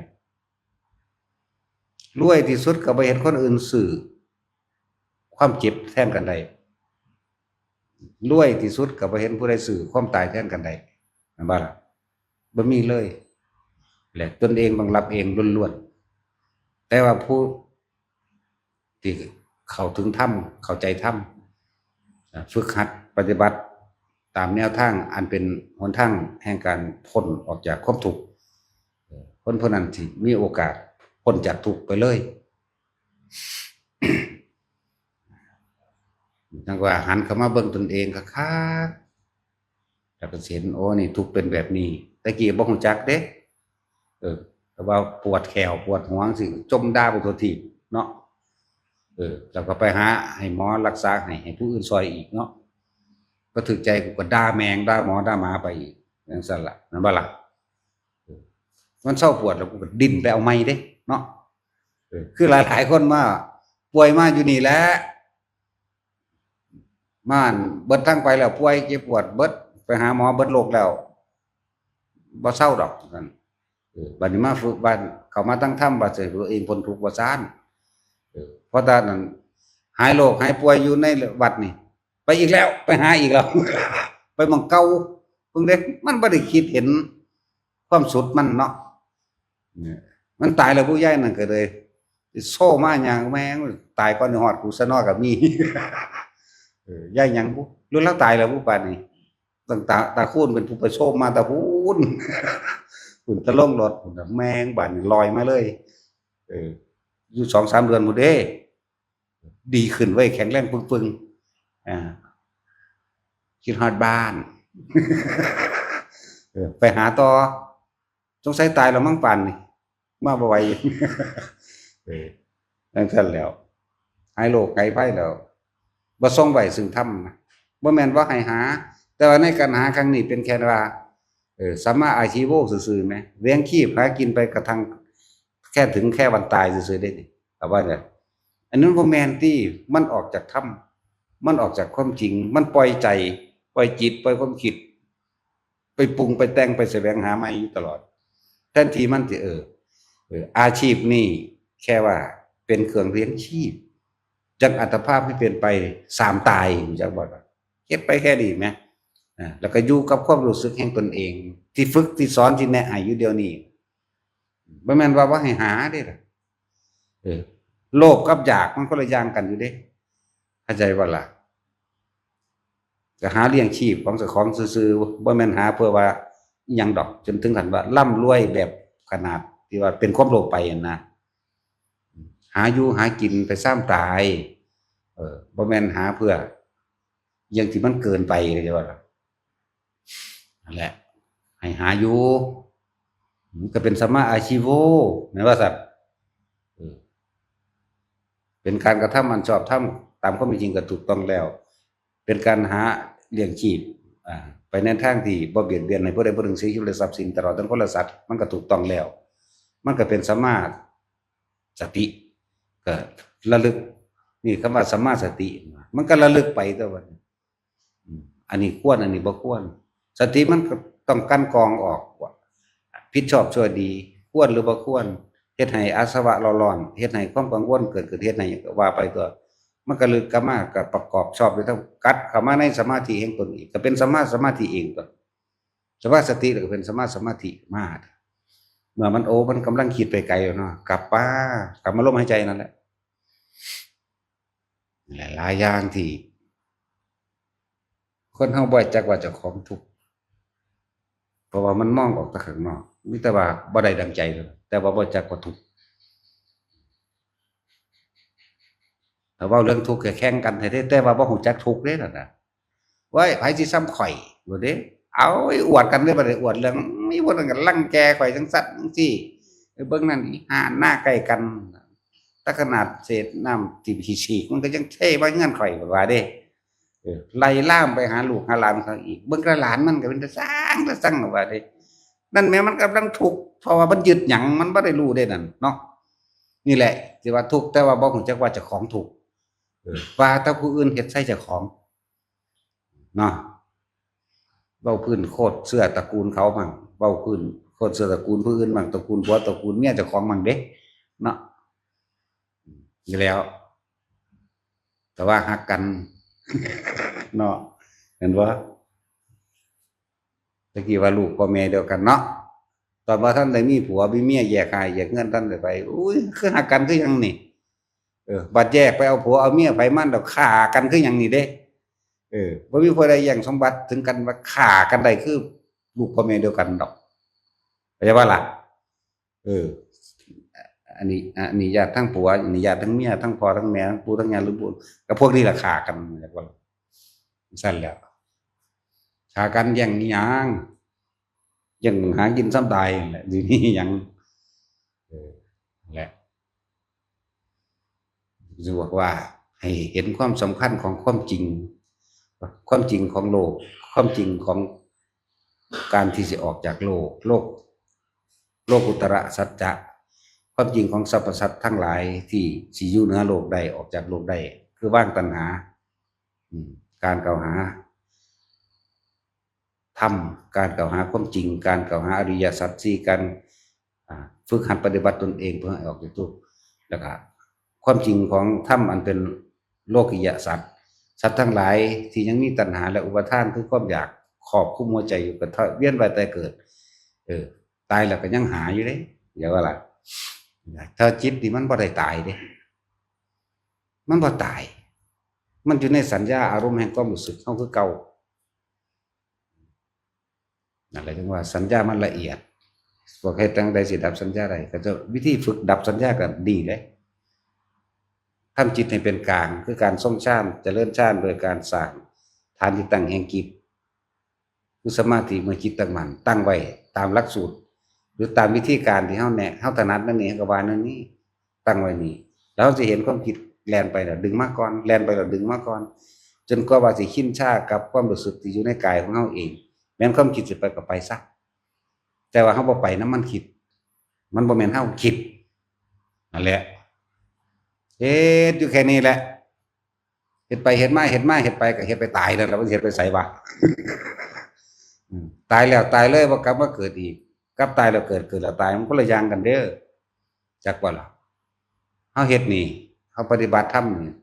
รวยที่สุดก็บ่เห็นคนอื่นซื้อความเจ็บแทนกันได้ รวยที่สุดก็บ่เห็นผู้ใดซื้อความตายแทนกันได้ แม่นบ่ล่ะ บ่มีเลย และตนเองต้องรับเองล้วนๆ แต่ว่าผู้ที่เข้าถึงธรรม เข้าใจธรรม อ่า ฝึกหัดปฏิบัติตามแนวทางอันเป็นหนทางแห่งการพ้นออกจากความทุกข์ เอ่อ คนผู้นั้นที่มีโอกาสพ้นจากทุกข์ไปเลย จั่งว่าหันเข้ามาเบิ่งตนเองคักๆ แล้วก็สิเห็น โอ้ นี่ทุกข์เป็นแบบนี้ แต่กี้บ่ฮู้จักเด้ เออ แต่ว่าปวดแข้วปวดหัวจั่งซี้ จ่มด่าไปทั่วทีปเนาะ เออ แล้วก็ไปหาให้หมอรักษาให้ ให้ผู้อื่นซ่อยอีกเนาะ บ่ถืกใจกูก็ด่าแม่งด่าหมอด่าหมาไปอีก จั่งซั้นล่ะ แม่นบ่ล่ะ เออ มันเซาปวดแล้วกูก็ดิ้นไปเอาใหม่เด้เนาะ เออ คือหลายๆคนมา ป่วยมาอยู่นี่แหละ มาอันเบิดทางไปแล้ว ป่วยเจ็บปวดเบิด ไปหาหมอเบิดโรคแล้ว บ่เซาดอก ว่าซั่น เออ บัดนี้มาฝึก บัดเข้ามาตั้งธรรม บัดสิให้ตัวเองพ้นทุกข์ ว่าซั่น เออ เพราะฉะนั้น หายโรคหายป่วยอยู่ในวัดนี่ ไปอีกแล้ว ไปหาอีกแล้ว ไปหม่องเก่า เบิ่งเด้ มันบ่ได้คิดเห็นความสุดมันเนาะ เนี่ย มันตายแล้วผู้ยายนั่นก็เลย สิโซ่มาหยัง แม่ง ตายก่อนสิฮอดกูซะเนาะ ก็มี เออ ยายหยังบุ หรือลาวตายแล้วบุ ป่านนี้ ตั้งตา ตาคูณเป็นผู้ไปโซ่มาแต่พู้น พู้น แต่ลงรถพู้นน่ะ แม่ง บาดนี้ลอยมาเลย เออ อยู่สองสามเดือนพู้นเด้ ดีขึ้นเว้ย แข็งแรงปึงๆ อ่า คิดฮอดบ้าน เออ ไปหาต่อ สงสัยตายแล้วมั้งป่านนี่ มาบ่ไหว เออ จั่งซั้นแล้ว หายโรคหายภัยแล้ว บ่ส่งไว้ซึ่งธรรมนะ บ่แม่นบ่ให้หา แต่ว่าในการหาครั้งนี้เป็นแค่ว่า เออ สัมมาอาชีโวซื่อๆ แหม เลี้ยงชีพหากินไปกระทั่งแค่ถึงแค่วันตายซื่อๆ เด้นี่ เอาว่าเนี่ย อันนั้นบ่แม่นติ มันออกจากธรรม มันออกจากความจริง มันปล่อยใจ ปล่อยจิต ปล่อยความคิด ไปปรุงไปแต่ง ไปแสวงหาใหม่อยู่ตลอด แทนที่มันสิ เออ เออ อาชีพนี่แค่ว่าเป็นเครื่องเลี้ยงชีพ จั่งอัตภาพให้เป็นไปสามตาย รู้จักบ่ล่ะ เฮ็ดไปแค่นี้แหม อ่า แล้วก็อยู่กับความรู้สึกแห่งตนเอง ที่ฝึก ที่สอน ที่แนะให้อยู่เดี๋ยวนี้ บ่แม่นว่าบ่ให้หาเด้ล่ะ เออ โลภกับอยากมันคนละอย่างกันอยู่เด้ เข้าใจบ่ล่ะ ก็หาเลี้ยงชีพของเจ้าของซื่อๆ บ่แม่นหาเพื่อว่าอิหยังดอก จนถึงขั้นว่าร่ำรวยแบบขนาดที่ว่าเป็นความโลภไปหั้นนะ หาอยู่หากินไปซามตาย เออ บ่แม่นหาเพื่ออิหยังที่มันเกินไป เข้าใจบ่ล่ะ นั่นแหละ ให้หาอยู่ มันก็เป็นสัมมาอาชีโว แม่นว่าซั่น เออ เป็นการกระทำอันชอบธรรม ตามความเป็นจริงก็ถูกต้องแล้ว เป็นการหาเลี้ยงชีพ อ่า ไปในทางที่บ่เบียดเบียนให้ผู้ใดผู้หนึ่งเสียชีวิตและทรัพย์สิน ตลอดทั้งคนและสัตว์ มันก็ถูกต้องแล้ว มันก็เป็นสัมมาสติ ก็ระลึก นี่คำว่าสัมมาสติ มันก็ระลึกไปตัวมัน อืม อันนี้ควร อันนี้บ่ควร สติมันก็ต้องกลั่นกรองออกว่า ผิดชอบชั่วดี ควรหรือบ่ควร เฮ็ดให้อาสวะเร่าร้อน เฮ็ดให้ความกังวลเกิดขึ้น เฮ็ดให้หยังก็ว่าไปตัว มันก็เลยกลับมาก็ประกอบชอบด้วยทั้ง กลับเข้ามาในสมาธิแห่งตนอีก ก็เป็นสัมมาสมาธิเองตัว สัมมาสติแล้วก็เป็นสัมมาสมาธิมา เมื่อมัน โอ้ มันกำลังคิดไปไกลแล้วเนาะ กลับมา กลับมาลมหายใจนั่นแหละ หลายๆอย่างที่ คนเฮาบ่จักว่าเจ้าของทุกข์ เพราะว่ามันมองออกแต่ข้างนอก มีแต่ว่าบ่ได้ดังใจเท่านั้น แต่ว่าบ่จักว่าทุกข์ ถ้าเว้าเรื่องทุกข์ก็แข่งกันแท้ๆ แต่ว่าบ่ฮู้จักทุกข์เด้นั่นน่ะ เว้ย ไผสิส่ำข่อย ว่าเด้ เอา อวดกันเด้ บัดนี้อวดเรื่อง มีผู้นั้นก็รังแกข่อยจั่งซั้นจั่งซี้ ไปเบิ่งนั่น อีห่าหน้าใกล้กัน แต่ขนาดเศษน้ำที่ฉีกๆ มันก็ยังเทมาเฮือนข่อย ว่าเด้ เออ ไล่ลามไปหาลูกหาหลานเขาอีก เบิ่งแต่หลานมันก็เป็นตาซัง ตาซัง ว่าเด้ นั่นแหมมันกำลังทุกข์ เพราะว่ามันยึดหยัง มันบ่ได้รู้เด้นั่นเนาะ นี่แหละ ที่ว่าทุกข์ แต่ว่าบ่ฮู้จักว่าเจ้าของทุกข์ เออ ว่าแต่ผู้อื่นเฮ็ดใส่เจ้าของ เนาะ เว้าพื้นโคตรเสื้อตระกูลเขามั่ง เว้าพื้นโคตรเสื้อตระกูลผู้อื่นมั่ง ตระกูลผัวตระกูลเมียเจ้าของมั่งเด้ เนาะ อยู่แล้ว แต่ว่าฮักกัน เนาะ เห็นบ่ ตะกี้ว่าลูกพ่อแม่เดียวกันเนาะ ตอนว่าท่านได้มีผัวมีเมียแยกหายแยกเฮือนท่านได้ไป อุ้ย คือฮักกันคือหยังนี่ เออ บัดแยกไปเอาผัวเอาเมียไปมันดอก ฆ่ากันคือหยังนี่เด้ เออ บ่มีผู้ใดแย่งสมบัติถึงกันว่า ฆ่ากันได้คือลูกพ่อแม่เดียวกันดอก เข้าใจบ่ล่ะ เออ อันนี้ อันนี้ญาติทั้งผัว อันนี้ญาติทั้งเมีย ทั้งพ่อทั้งแม่ ทั้งปู่ทั้งย่า หรือบุญ กับพวกนี้ล่ะฆ่ากัน เรียกว่าซั่นแหล้ว ฆ่ากันแย่งอิหยัง แย่งหากินส่ำตายนั่นแหละ สิมีหยัง เออ นั่นแหละ จะบอกว่าให้เห็นความสำคัญของความจริง ความจริงของโลก ความจริงของการที่สิออกจากโลก โลก โลกุตระสัจจะ ความจริงของสรรพสัตว์ทั้งหลายที่สิอยู่เหนือโลกได้ ออกจากโลกได้ คือวางตัณหา อืม การกล่าวหาธรรม การกล่าวหาความจริง การกล่าวหาอริยสัจสี่ การ อ่า ฝึกหัดปฏิบัติตนเองเพื่อให้ออกจากทุกข์ แล้วก็ความจริงของธรรมอันเป็นโลกิยสัจ สัตว์ทั้งหลายที่ยังมีตัณหาและอุปาทานคือความอยากครอบคุมหัวใจอยู่ ก็เวียนว่ายตายเกิด เออ ตายแล้วก็ยังหาอยู่เด้ อย่าว่าล่ะ ถ้าจิตนี่มันบ่ได้ตายเด้ มันบ่ตาย มันอยู่ในสัญญาอารมณ์แห่งความรู้สึกเฮาคือเก่า นั่นแหละถึงว่าสัญญามันละเอียด พวกเฮ็ดจั่งใดสิดับสัญญาได้ ก็จะวิธีฝึกดับสัญญาก็ดีเลย ทำจิตให้เป็นกลาง คือการทรงฌาน เจริญฌานโดยการสร้างฐานที่ตั้งแห่งจิต คือสมาธิเมื่อจิตตั้งมั่น ตั้งไว้ตามหลักสูตร หรือตามวิธีการที่เฮาแนะ เฮาถนัดนั่นนี่ เฮาก็ว่านั่นนี่ ตั้งไว้นี่ แล้วเฮาสิเห็นความคิดแล่นไปแล้วดึงมาก่อน แล่นไปแล้วดึงมาก่อน จนกว่าว่าสิชินชากับความรู้สึกที่อยู่ในกายของเฮาเอง แม่นความคิดสิไปก็ไปซะ แต่ว่าเฮาบ่ไปนำมันคิด มันบ่แม่นเฮาคิด นั่นแหละ เฮ็ดอยู่แค่นี้แหละ เฮ็ดไปเฮ็ดมา เฮ็ดมาเฮ็ดไปก็เฮ็ดไปตายนั่นแหละ มันสิเฮ็ดไปไสวะ อืม ตายแล้วตายเลย บ่กลับมาเกิดอีก กับตายแล้วเกิด เกิดแล้วตาย มันคนละอย่างกันเด้อ จักบ่ล่ะ เฮาเฮ็ดนี่ เฮาปฏิบัติธรรมนี่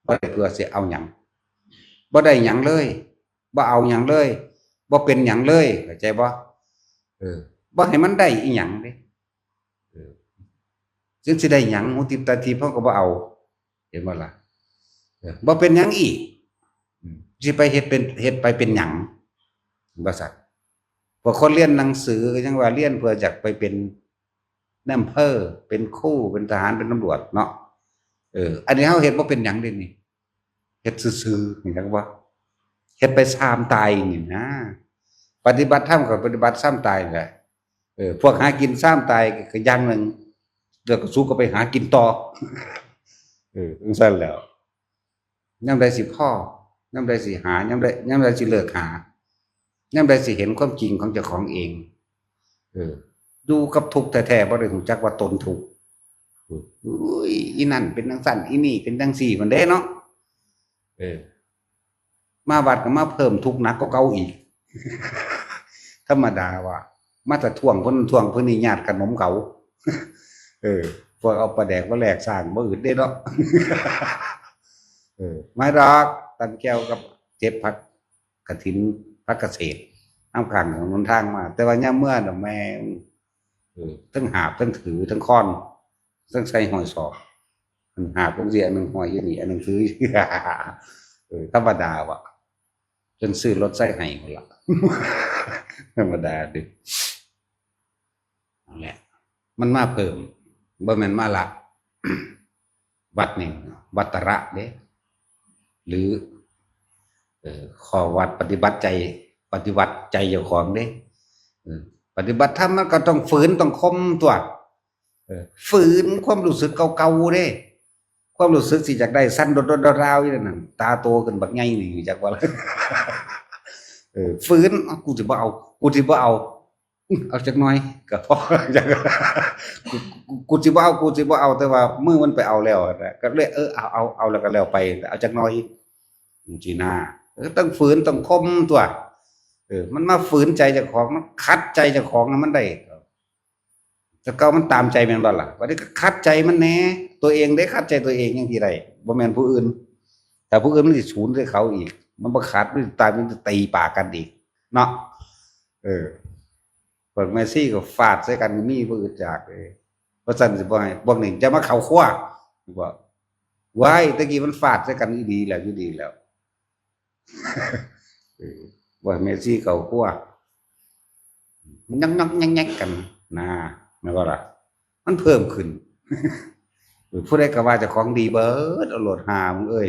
บ่ได้เพื่อสิเอาหยัง บ่ได้หยังเลย บ่เอาหยังเลย บ่เป็นหยังเลย เข้าใจบ่ เออ บ่ให้มันได้อีหยังเด้ เออ จึงสิได้หยัง หูทิพย์ตาทิพย์เฮาก็บ่เอา เห็นบ่ล่ะ เออ บ่เป็นหยังอีก อืม สิไปเฮ็ดเป็น เฮ็ดไปเป็นหยัง บ่ซั่น พวกคนเรียนหนังสือก็ยังว่าเรียนเพื่ออยากไปเป็นนายอำเภอ เป็นครู เป็นทหาร เป็นตำรวจเนาะ เออ อันนี้เฮาเฮ็ดบ่เป็นหยังเด้นี่ เฮ็ดซื่อๆ นี่จักว่า เฮ็ดไปซ่ามตายนี่นะ ปฏิบัติธรรมก็ปฏิบัติซ่ามตายแหละ เออ พวกหากินซ่ามตายก็อย่างหนึ่ง แล้วก็สู้ก็ไปหากินต่อ เออ จั่งซั่นแหล้ว ยามใดสิพอ ยามใดสิหา ยามใด ยามใดสิเลิกหา ยามใดสิเห็นความจริงของเจ้าของเอง เออ อยู่กับทุกข์แท้ๆ บ่ได้รู้จักว่าตนทุกข์ เออ อุ้ย อีนั่นเป็นจั่งซั่น อีนี่เป็นจั่งซี่ มันเด้เนาะ เออ มาวัดก็มาเพิ่มทุกข์หนักกว่าเก่าอีก ธรรมดาว่า มาแต่ทวงคนนั้นทวงคนนี้ ญาติขนมเขา เออ พวกเอาปลาแดกมาแลกสร้างบ่อื่นเด้เนาะ เออ มาดอก ตำแจ่วกับเก็บผักกระถิน ผักเกษตร นำข้างถนนทางมา แต่ว่ายามเมือน่ะแม่ง เออ ทั้งหาบ ทั้งถือ ทั้งค้อน ทั้งใส่ห้อยศอก อันหาบลงสิ อันหนึ่งห้อยอยู่นี่ อันหนึ่งถือ เออ ธรรมดาว่ะ จนซื้อรถไถให้พุ่นล่ะ ธรรมดาเด้ นั่นแหละ มันมาเพิ่ม บ่แม่นมาละ วัดนี่ วัตระเด้ หรือ เอ่อ ข้อวัดปฏิบัติใจ ปฏิบัติใจเจ้าของเด้ เออ ปฏิบัติธรรมมันก็ต้องฝืน ต้องข่มตั๊ว เออ ฝืนความรู้สึกเก่าๆ เด้ ความรู้สึกสิอยากได้สั่นโดดๆๆๆ อยู่นั่นน่ะ ตาโตขึ้นบักใหญ่นี่ จักว่า เออ ฝืน "เอ้า กูสิบ่เอา กูสิบ่เอา อื้อ เอาจักหน่อยก็พอ กู กู กูสิบ่เอา กูสิบ่เอา" แต่ว่ามือมันไปเอาแล้วนะ ก็เลย เออ เอา เอา เอาแล้วก็แล้วไป เอาจักหน่อย จั่งซี้นะ เออ ต้องฝืน ต้องข่มตั๊ว เออ มันมาฝืนใจเจ้าของ มันขัดใจเจ้าของนะมันได้ แต่เก่ามันตามใจแม่นบ่ล่ะ บัดนี้ก็ขัดใจมันแหน่ ตัวเองได้ขัดใจตัวเองยังสิได้ บ่แม่นผู้อื่น แต่ผู้อื่นมันสิสูนใส่เขาอีก มันบ่ขัด มันสิตาย มันสิตีปากกันอีก เนาะ เออ พวกแม่ชีก็ฟาดใส่กัน มีบ่อึดอยากเลย เพราะฉะนั้นสิบ่ให้ พวกนี้จะมาเข้าครัว บอก ว้าย ตะกี้มันฟาดใส่กันอีดีแล้ว อยู่ดีแล้ว เออ ว่าแม่ชีเข้าครัว มันยังๆๆๆกัน นะ แม่นบ่ล่ะ มันเพิ่มขึ้น เออ ผู้ใดก็ว่าเจ้าของดีเบิด เอาโลดหามึงเอ้ย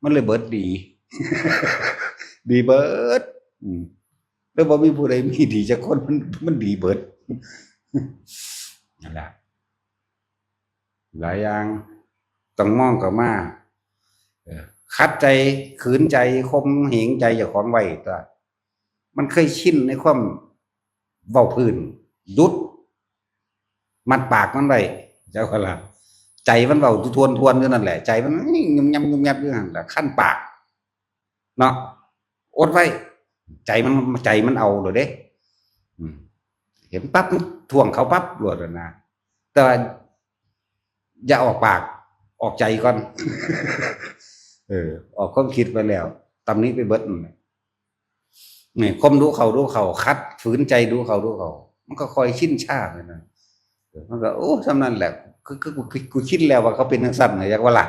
มันเลยเบิดดี ดีเบิด อืม แล้วบ่มีผู้ใดมีดีจักคน มัน มันดีเบิด นั่นล่ะ หลายอย่าง ต้องมองเข้ามา เออ ขัดใจ ขืนใจ ข่มเหงใจเจ้าของไว้ตัว มันเคยชินในความเว้าพื้น หยุด มัดปากมันไว้ เจ้าก็ละ ใจมันเว้าทวนๆอยู่นั่นแหละ ใจมันงุมยำงุมยับอยู่นั่นแหละ คันปาก เนาะ อดไว้ ใจมัน ใจมันเอาเลยเด้ อืม เห็นปั๊บ มันท่วงเขาปั๊บโลดนะ แต่ว่า อย่าออกปาก ออกใจก่อน เออ ออกความคิดไปแล้ว ตำหนิไปเบิดนั่นแหละ นี่ ข่มดูเขาดูเขา ขัด ฝืนใจดูเขาดูเขา มันก็ค่อยชินชาไปนะ เออ มันก็ โอ้ ส่ำนั้นแหละ คือ คือ กู กู กูชินแล้วว่าเขาเป็นจั่งซั้นน่ะ อยากว่าล่ะ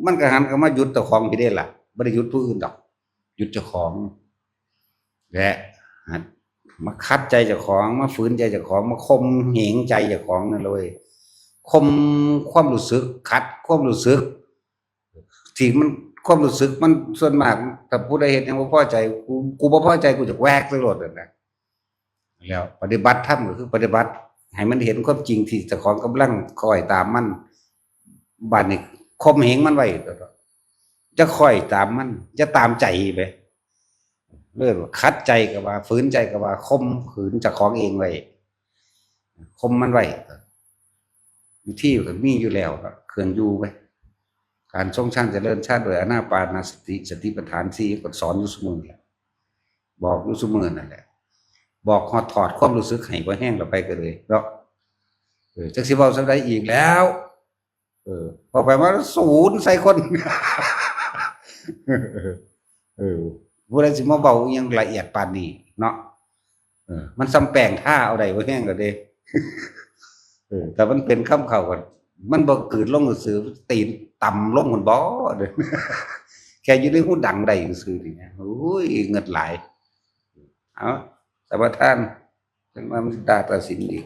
มันก็หันเข้ามาหยุดเจ้าของพี้เด้ล่ะ บ่ได้หยุดผู้อื่นดอก หยุดเจ้าของ และหัดมาขัดใจเจ้าของ มาฝืนใจเจ้าของ มาข่มเหงใจเจ้าของนั่นเลย ข่มความรู้สึก ขัดความรู้สึก ที่มัน ความรู้สึกมันส่วนมาก ถ้าผู้ใดเฮ็ดหยังบ่พอใจ กู กูบ่พอใจ กูจะแวกใส่โลดนั่นนะ แล้วปฏิบัติธรรมก็คือปฏิบัติให้มันเห็นความจริงที่เจ้าของกำลังคอยตามมัน บาดนี้ข่มเหงมันไว้ จะคอยตามมัน จะตามใจไป เลิกขัดใจก็ว่า ฝืนใจก็ว่า ข่มขืนเจ้าของเองไว้ ข่มมันไว้ วิธีก็มีอยู่แล้ว เครื่องอยู่ไว้ การทรงฌานเจริญฌานโดยอานาปานสติ สติปัฏฐานสี่ ก็สอนอยู่เสมอแหละ บอกอยู่เสมอนั่นแหละ บอกฮอดถอดความรู้สึกให้บ่แห้งละไปก็เลยเนาะ เออ จักสิเว้าซำใดอีกแล้ว เออ พอไปมาศูนย์ใส่คน เออ ผู้ใดสิมาเว้าอิหยังละเอียดปานนี้เนาะ เออ มันส่ำแป้งทาเอาได้บ่แห้งก็เด้ เออ แต่มันเป็นคำเขาก็ มันบ่กลืนลงซื่อ ตีนต่ำลงมันบ่ เด้อ แค่อยู่ในหูดังได้ซื่อนี่นะ โอ้ย เงิดหลาย เอา สมาทาน จังว่ามันด่าตัดสินอีก